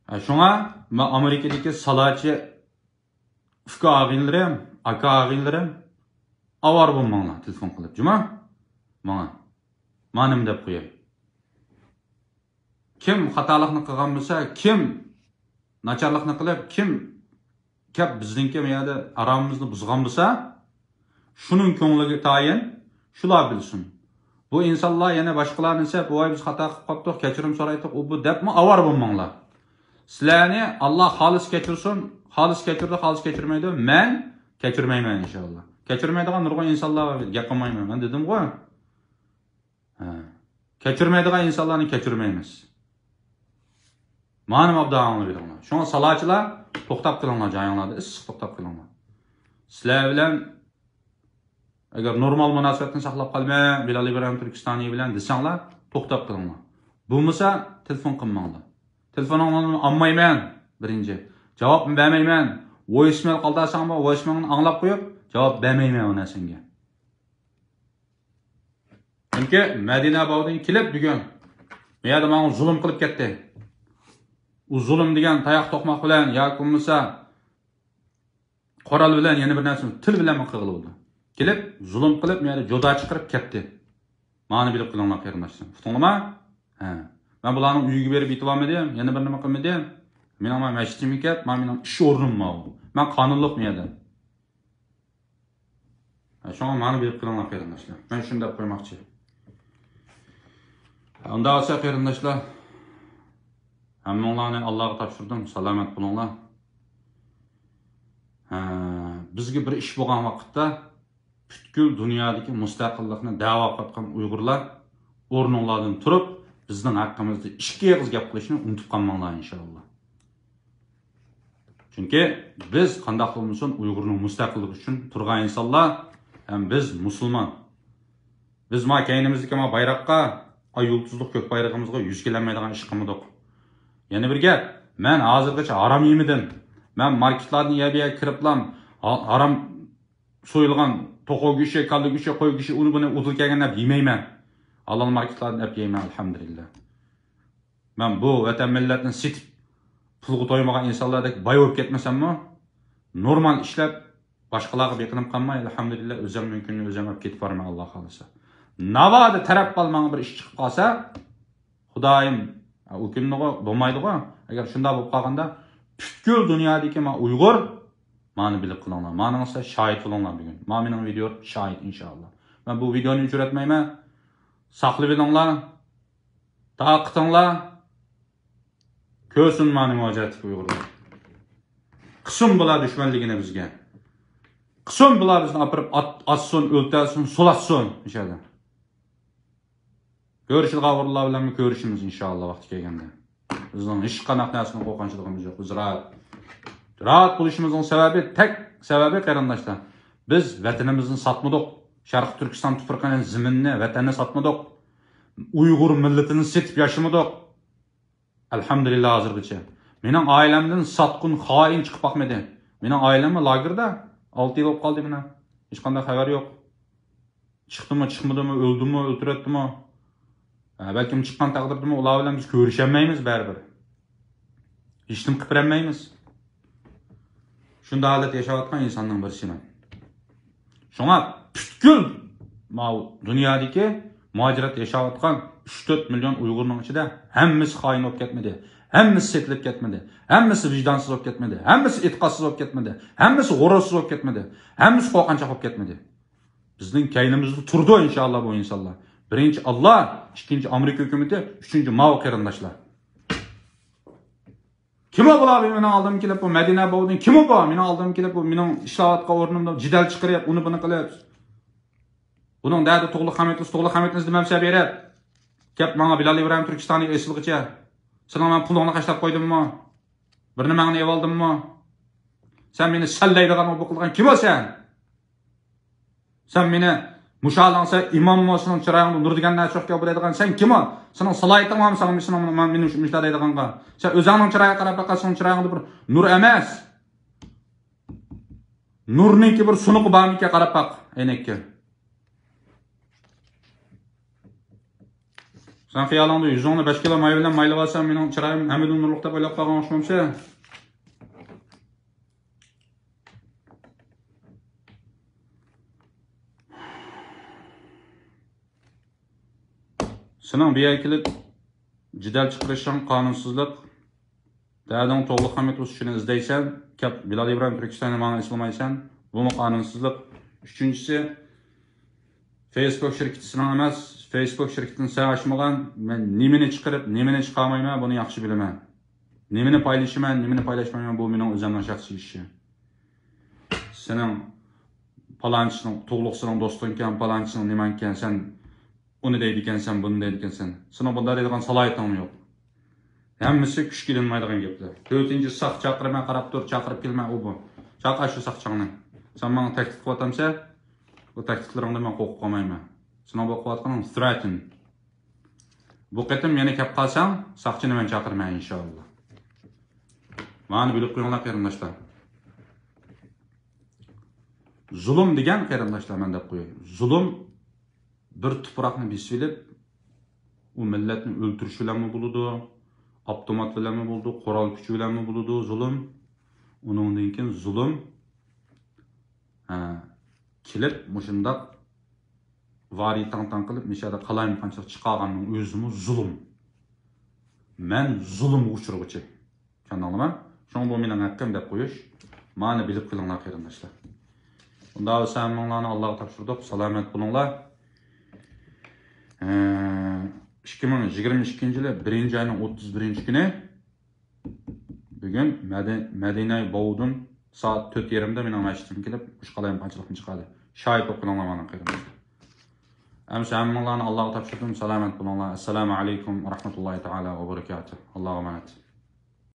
ھە، شۇڭا مەن ئامېرىكىدىكى سالاچى ئۇكا ئاغىنىلىرىم، ئاكا ئاغىنىلىرىم، ئاۋارە بولماڭلار تېلېفون قىلىپ، جۇما؟ ماڭا. مانا نېمە دەپ قوياي. كىم خاتالىقنى قىلغان بولسا، كىم ناچارلىقنى قىلىپ، كىم كەپ بىزنىڭكى بۇ يەردە ئارامىمىزنى بۇزغان بولسا، شۇنىڭ كۆڭلىگە تايىن، شۇلار بىلسۇن. بۇ ئىنسانلار يەنە باشقىلارنى سەپ، «ۋاي، بىز خاتا قىلىپ قاپتۇق، كەچۈرۈم سورايتتۇق، ئۇ بۇ» دەپمۇ ئاۋارە بولماڭلار. سىلەرنى ئاللا خالىس كەچۈرسۇن، خالىس كەچۈرىدۇ، خالىس كەچۈرمەيدۇ. مەن كەچۈرمەيمەن ئىنشاللا. كەچۈرمەيدىغان نۇرغۇن ئىنسانلار بار، گەپ قىلمايمەن. مەن دېدىمغۇ. ھە. كەچۈرمەيدىغان ئىنسانلارنى كەچۈرمەيمىز. مانا ئوبدان ئاڭلىۋېلىڭلار. شۇڭا سالاچىلار، توختاپ قېلىڭلار جايىڭلاردا، ئىسسىق توختاپ قېلىڭلار. سىلەر بىلەن ئەگەر نورمال مۇناسىۋەتنى ساقلاپ قالىمەن بىلال ئىبراھىم تۈركىستانى بىلەن دېسەڭلار، توختاپ قېلىڭلار. بولمىسا تېلېفون قىلماڭلار. تېلېفونۇڭلارنى ئالمايمەن، بىرىنچى. جاۋابمۇ بەرمەيمەن. ۋويسمېل قالدۇرساڭمۇ، ۋويسمېلنى ئاڭلاپ قويۇپ، جاۋاب بەرمەيمەن ئۇ نەرسەڭگە. چۈنكى مەدىنە باۋۇدىن كېلىپ بۈگۈن بۇ يەردە ماڭا زۇلۇم قىلىپ كەتتى. ئۇ زۇلۇم دېگەن تاياق توقماق بىلەن ياكى بولمىسا قورال بىلەن يەنە بىر نەرسە، تىل بىلەنمۇ قىلغىلى بولىدۇ. كېلىپ زۇلۇم قىلىپ، بۇ يەردە جودا چىقىرىپ كەتتى. مانى بىلىپ قېلىڭلار قېرىنداشلار. ئۇقتۇڭلارما؟ ھە. مەن بۇلارنىڭ ئۆيىگە بېرىپ يېتىۋالمىدىم، يەنە بىر نېمە قىلمىدىم. مېنىڭ ما مەسچىتىم ئىكەن، ما مېنىڭ ئىش ئورنۇم ما ئۇ. مەن قانۇنلۇق بۇ يەردە. ھە، شۇڭا مانى بىلىپ قېلىڭلار قېرىنداشلار. مەن شۇنى دەپ قويماقچى. ئۇنداق بولسا قېرىنداشلار، ھەممىڭلارنى ئاللاغا تاپشۇردۇم، سالامەت بولۇڭلار. ھە، بىزگە بىر ئىش بولغان ۋاقىتتا پۈتكۈل دۇنيادىكى مۇستەقىللىقنى دەۋا قىلىۋاتقان ئۇيغۇرلار ئورنۇڭلاردىن تۇرۇپ، بىزنىڭ ھەققىمىزدە ئىككى ئېغىز گەپ قىلىشنى ئۇنتۇپ قالماڭلار ئىنشاللا. چۈنكى بىز قانداق بولمىسۇن ئۇيغۇرنىڭ مۇستەقىللىقى ئۈچۈن تۇرغان ئىنسانلار ھەم بىز مۇسۇلمان. بىز ما كەينىمىزدىكى ما بايراققا، ئاي يۇلتۇزلۇق كۆك بايرىقىمىزغا يۈز كېلەلمەيدىغان ئىش قىلمىدۇق. يەنە بىر گەپ، مەن ھازىرغىچە ھارام يېمىدىم. مەن ماركېتلاردىن يەر بۇ يەرگە كىرىپلام، ھا-، ھارام سويۇلغان توخۇ گۆشى، كاللا گۆشى، قوي گۆشى، ئۇنى بۇنى ئۇدۇل كەلگەن دەپ يېمەيمەن. ھالال ماركېتلاردىن ئەپ يەيمەن، ئەلھەمدۇلىللا. مەن بۇ ۋەتەن مىللەتنى سېتىپ، پۇلغا تويمىغان ئىنسانلاردەك باي بولۇپ كەتمىسەممۇ، نورمال ئىشلەپ، باشقىلارغا بېقىنىپ قالماي، ئەلھەمدۇلىللا، ئۆزۈمنىڭ كۈنىنى ئۆزۈم ئەپ كېتىپ بارىمەن، ئاللا خالىسا. ناۋادا تەرەپ قال ماڭا بىر ئىش چىقىپ قالسا، خۇدايىم، ئۇ كۈنىغۇ بولمايدىغۇ. ئەگەر شۇنداق بولۇپ قالغاندا، پۈتكۈل دۇنيادىكى ما ئۇيغۇر، مانى بىلىپ قېلىڭلار. مانىڭىسا شاھىت بولۇڭلار بۈگۈن. ما مېنىڭ ۋىدېو شاھىت، ئىنشائاللا. مەن بۇ ۋىدېونى ئۆچۈرەتمەيمەن. ساقلىۋېلىڭلار. تارقىتىڭلار. كۆرسۇن مانى مۇھاجىرەتتىكى ئۇيغۇرلار. قىلسۇن بۇلار دۈشمەنلىكىنى بىزگە. قىلسۇن بۇلار بىزنى ئاپىرىپ ئات-، ئاتسۇن، ئۆلتۈرسۇن، سولاتسۇن ئىنشاللا. كۆرۈشىدىغان ئورۇنلار بىلەنمۇ كۆرۈشىمىز ئىنشاللا ۋاقتى كەلگەندە. بىزنىڭ ھېچقانداق نەرسىدىن قورقۇنچىلىقىمىز يوق. بىز راھەت، راھەت بولۇشىمىزنىڭ سەۋەبى، تەك سەۋەبى قېرىنداشلار، بىز ۋەتىنىمىزنى ساتمىدۇق. شەرقىي تۈركىستان تۇپرىقىنى، زېمىننى، ۋەتەننى ساتمىدۇق. ئۇيغۇر مىللىتىنى سېتىپ ياشىمىدۇق. ئەلھەمدۇلىللا ھازىرغىچە. مېنىڭ ئائىلەمدىن ساتقۇن، خائىن چىقىپ باقمىدى. مېنىڭ ئائىلەممۇ لاگېردا ئالتە يىل بولۇپ قالدى مانا. ھېچقانداق خەۋەر يوق. چىقتىمۇ، چىقمىدىمۇ، ئۆلدىمۇ، ئۆلتۈرۈۋەتتىمۇ. ھە، بەلكىم چىققان تەقدىردىمۇ ئۇلار بىلەن بىز كۆرۈشەلمەيمىز بەرىبىر. ھېچنېمە قىلىپ بېرەلمەيمىز. شۇنداق ھالەتتە ياشاۋاتقان ئىنساننىڭ بىرسىمەن. شۇڭا پۈتكۈل ماۋۇ دۇنيادىكى مۇھاجىرەتتە ياشاۋاتقان ئۈچ تۆت مىليون ئۇيغۇرنىڭ ئىچىدە ھەممىسى خائىن بولۇپ كەتمىدى، ھەممىسى سېتىلىپ كەتمىدى، ھەممىسى ۋىجدانسىز بولۇپ كەتمىدى، ھەممىسى ئېتىقادسىز بولۇپ كەتمىدى، ھەممىسى غۇرۇرسىز بولۇپ كەتمىدى، ھەممىسى قورقۇنچاق بولۇپ كەتمىدى. بىزنىڭ كەينىمىزدە تۇرىدۇ ئىنشائاللا بۇ ئىنسانلار. بىرىنچى ئاللا، ئىككىنچى ئامېرىكا ھۆكۈمىتى، ئۈچىنچى ماۋۇ قېرىنداشلار. كىم ئۇ بۇلار مېنىڭ ئالدىمغا كېلىپ، بۇ مەدىنە بوۋىدىن كىم ئۇ بۇ؟ مېنىڭ ئالدىمغا كېلىپ، بۇ مېنىڭ ئىشلەۋاتقان ئورنۇمدا جېدەل چىقىرىپ، ئۇنى بۇنى قىلىپ. بۇنىڭ دەردى تۇغلۇق خەمىتىنى، تۇغلۇق خەمىتىنى دېمەمسە بېرىپ. كەپ ماڭا بىلال ئىبراھىم تۈركىستاننى ئېسىلغىچە. سېنىڭ مەن پۇلۇڭنى خەجلەپ قويدۇممۇ؟ بىر نېمەڭنى ئېۋالدىممۇ؟ سەن مېنى سەنلەيدىغان، بۇ قىلغان كىم ئۇ سەن؟ سەن مېنى مۇشۇ ھالىڭ، سەن ئىماممۇ، سېنىڭ چىرايىڭدا نۇر دېگەن نەرسە يوقكەن بۇ دەيدىغان، سەن كىم ئۇ؟ سېنىڭ سالاھىيىتىڭ بارمۇ ساڭا، سېنىڭ مانا مېنى مۇشۇ، مۇشۇنداق دەيدىغانغا؟ سەن ئۆزۈڭنىڭ چىرايىغا قاراپ باققىن، سېنىڭ چىرايىڭدا بىر نۇر ئەمەس. نۇرنىڭكى بىر سۇنۇقى بارمىكىن، قاراپ باق ئەينەككە. سەن خىيالىڭدا يۈزۈڭنى بەش كىلو ماي بىلەن مايلىۋالساڭ، مېنىڭ چىرايىم ھەممىدىن نۇرلۇق دەپ ئويلاپ قالغان ئوخشىمامسەن؟ سېنىڭ بۇ يەرگە كېلىپ جېدەل چىقىرىشىڭ قانۇنسىزلىق. دەردىڭ توغلۇق خەمىت بولسا شۇنى ئىزدەيسەن، كەپ بىلال ئىبراھىم تۈركىستاننى ماڭا ئېسىلمايسەن. بۇمۇ قانۇنسىزلىق. ئۈچىنچىسى، فېيسبۇك شىركىتى سېنىڭ ئەمەس. فېيسبۇك شىركىتىنى سەن ئاچمىغان. مەن نېمىنى چىقىرىپ، نېمىنى چىقارمايمەن، بۇنى ياخشى بىلىمەن. نېمىنى پايلىشىمەن، نېمىنى پايلاشمايمەن، بۇ مېنىڭ ئۆزۈمنىڭ شەخسىي ئىشى. سېنىڭ پالانچىسىنىڭ، تۇغلۇقسىنىڭ دوستۇڭكەن، پالانچىسىنىڭ نېمەڭكەن، سەن ئۇنى دەيدىكەنسەن، بۇنى دەيدىكەنسەن. سېنىڭ بۇنداق دەيدىغان سالاھىيىتىڭمۇ يوق. ھەممىسى كۈچكە ئېلىنمايدىغان گەپلەر. تۆتىنچى، ساقچى چاقىرىمەن، قاراپ تۇر، چاقىرىپ كېلىمەن، ئۇ بۇ. چاقىر شۇ ساقچىڭنى. سەن ماڭا تەھدىت قىلىۋاتامسەن؟ بۇ تەھدىتلىرىڭدىن مەن قورقۇپ قالمايمەن. سېنىڭ بۇ قىلىۋاتقىنىڭ threaten. بۇ قېتىم يەنە كەپ قالساڭ، ساقچىنى مەن چاقىرىمەن، ئىنشائاللا. مانا بىلىپ قويۇڭلار، قېرىنداشلار. زۇلۇم دېگەن، قېرىنداشلار، مەن دەپ قوياي. زۇلۇم بىر تۇپراقنى بېسىۋېلىپ، ئۇ مىللەتنى ئۆلتۈرۈش بىلەنمۇ بولىدۇ، ئاپتومات بىلەنمۇ بولىدۇ، قورال كۈچى بىلەنمۇ بولىدۇ زۇلۇم. ئۇنىڭدىن كېيىن زۇلۇم، ھە، كېلىپ مۇشۇنداق ۋارى تاڭ تاڭ قىلىپ، مىشەدە قالايمىقانچىلىق چىقارغاننىڭ ئۆزىمۇ زۇلۇم. مەن زۇلۇمغا ئۇچرىغۇچى. چۈشەندىڭلارمۇ؟ شۇڭا بۇ مېنىڭ ھەققىم دەپ قويۇش. مانا بىلىپ قېلىڭلار، قېرىنداشلار. ئۇنداق بولسا ھەممىڭلارنى ئاللاغا تاپشۇردۇق. سالامەت بولۇڭلار. ئىككى مىڭ يىگىرمە ئىككىنچى يىلى بىرىنچى ئاينىڭ ئوتتۇز بىرىنچى كۈنى بۈگۈن مەدى-، مەدىنە بوۋىدىن سائەت تۆت يېرىمدە مېنىڭ مەسچىتىمگە كېلىپ، مۇشۇ قالايمىقانچىلىقنى چىقاردى. شاھىت بولۇپ قېلىڭلار مانا، قېرىنداشلار. ئەمسە ھەممىڭلارنى ئاللاغا تاپشۇردۇم. سالامەت بولۇڭلار. ئەسسالامۇ ئەلەيكۇم ۋە رەھمەتۇللاھى تائالا ۋە بەرەكاتۇھ. ئاللاغا ئامانەت.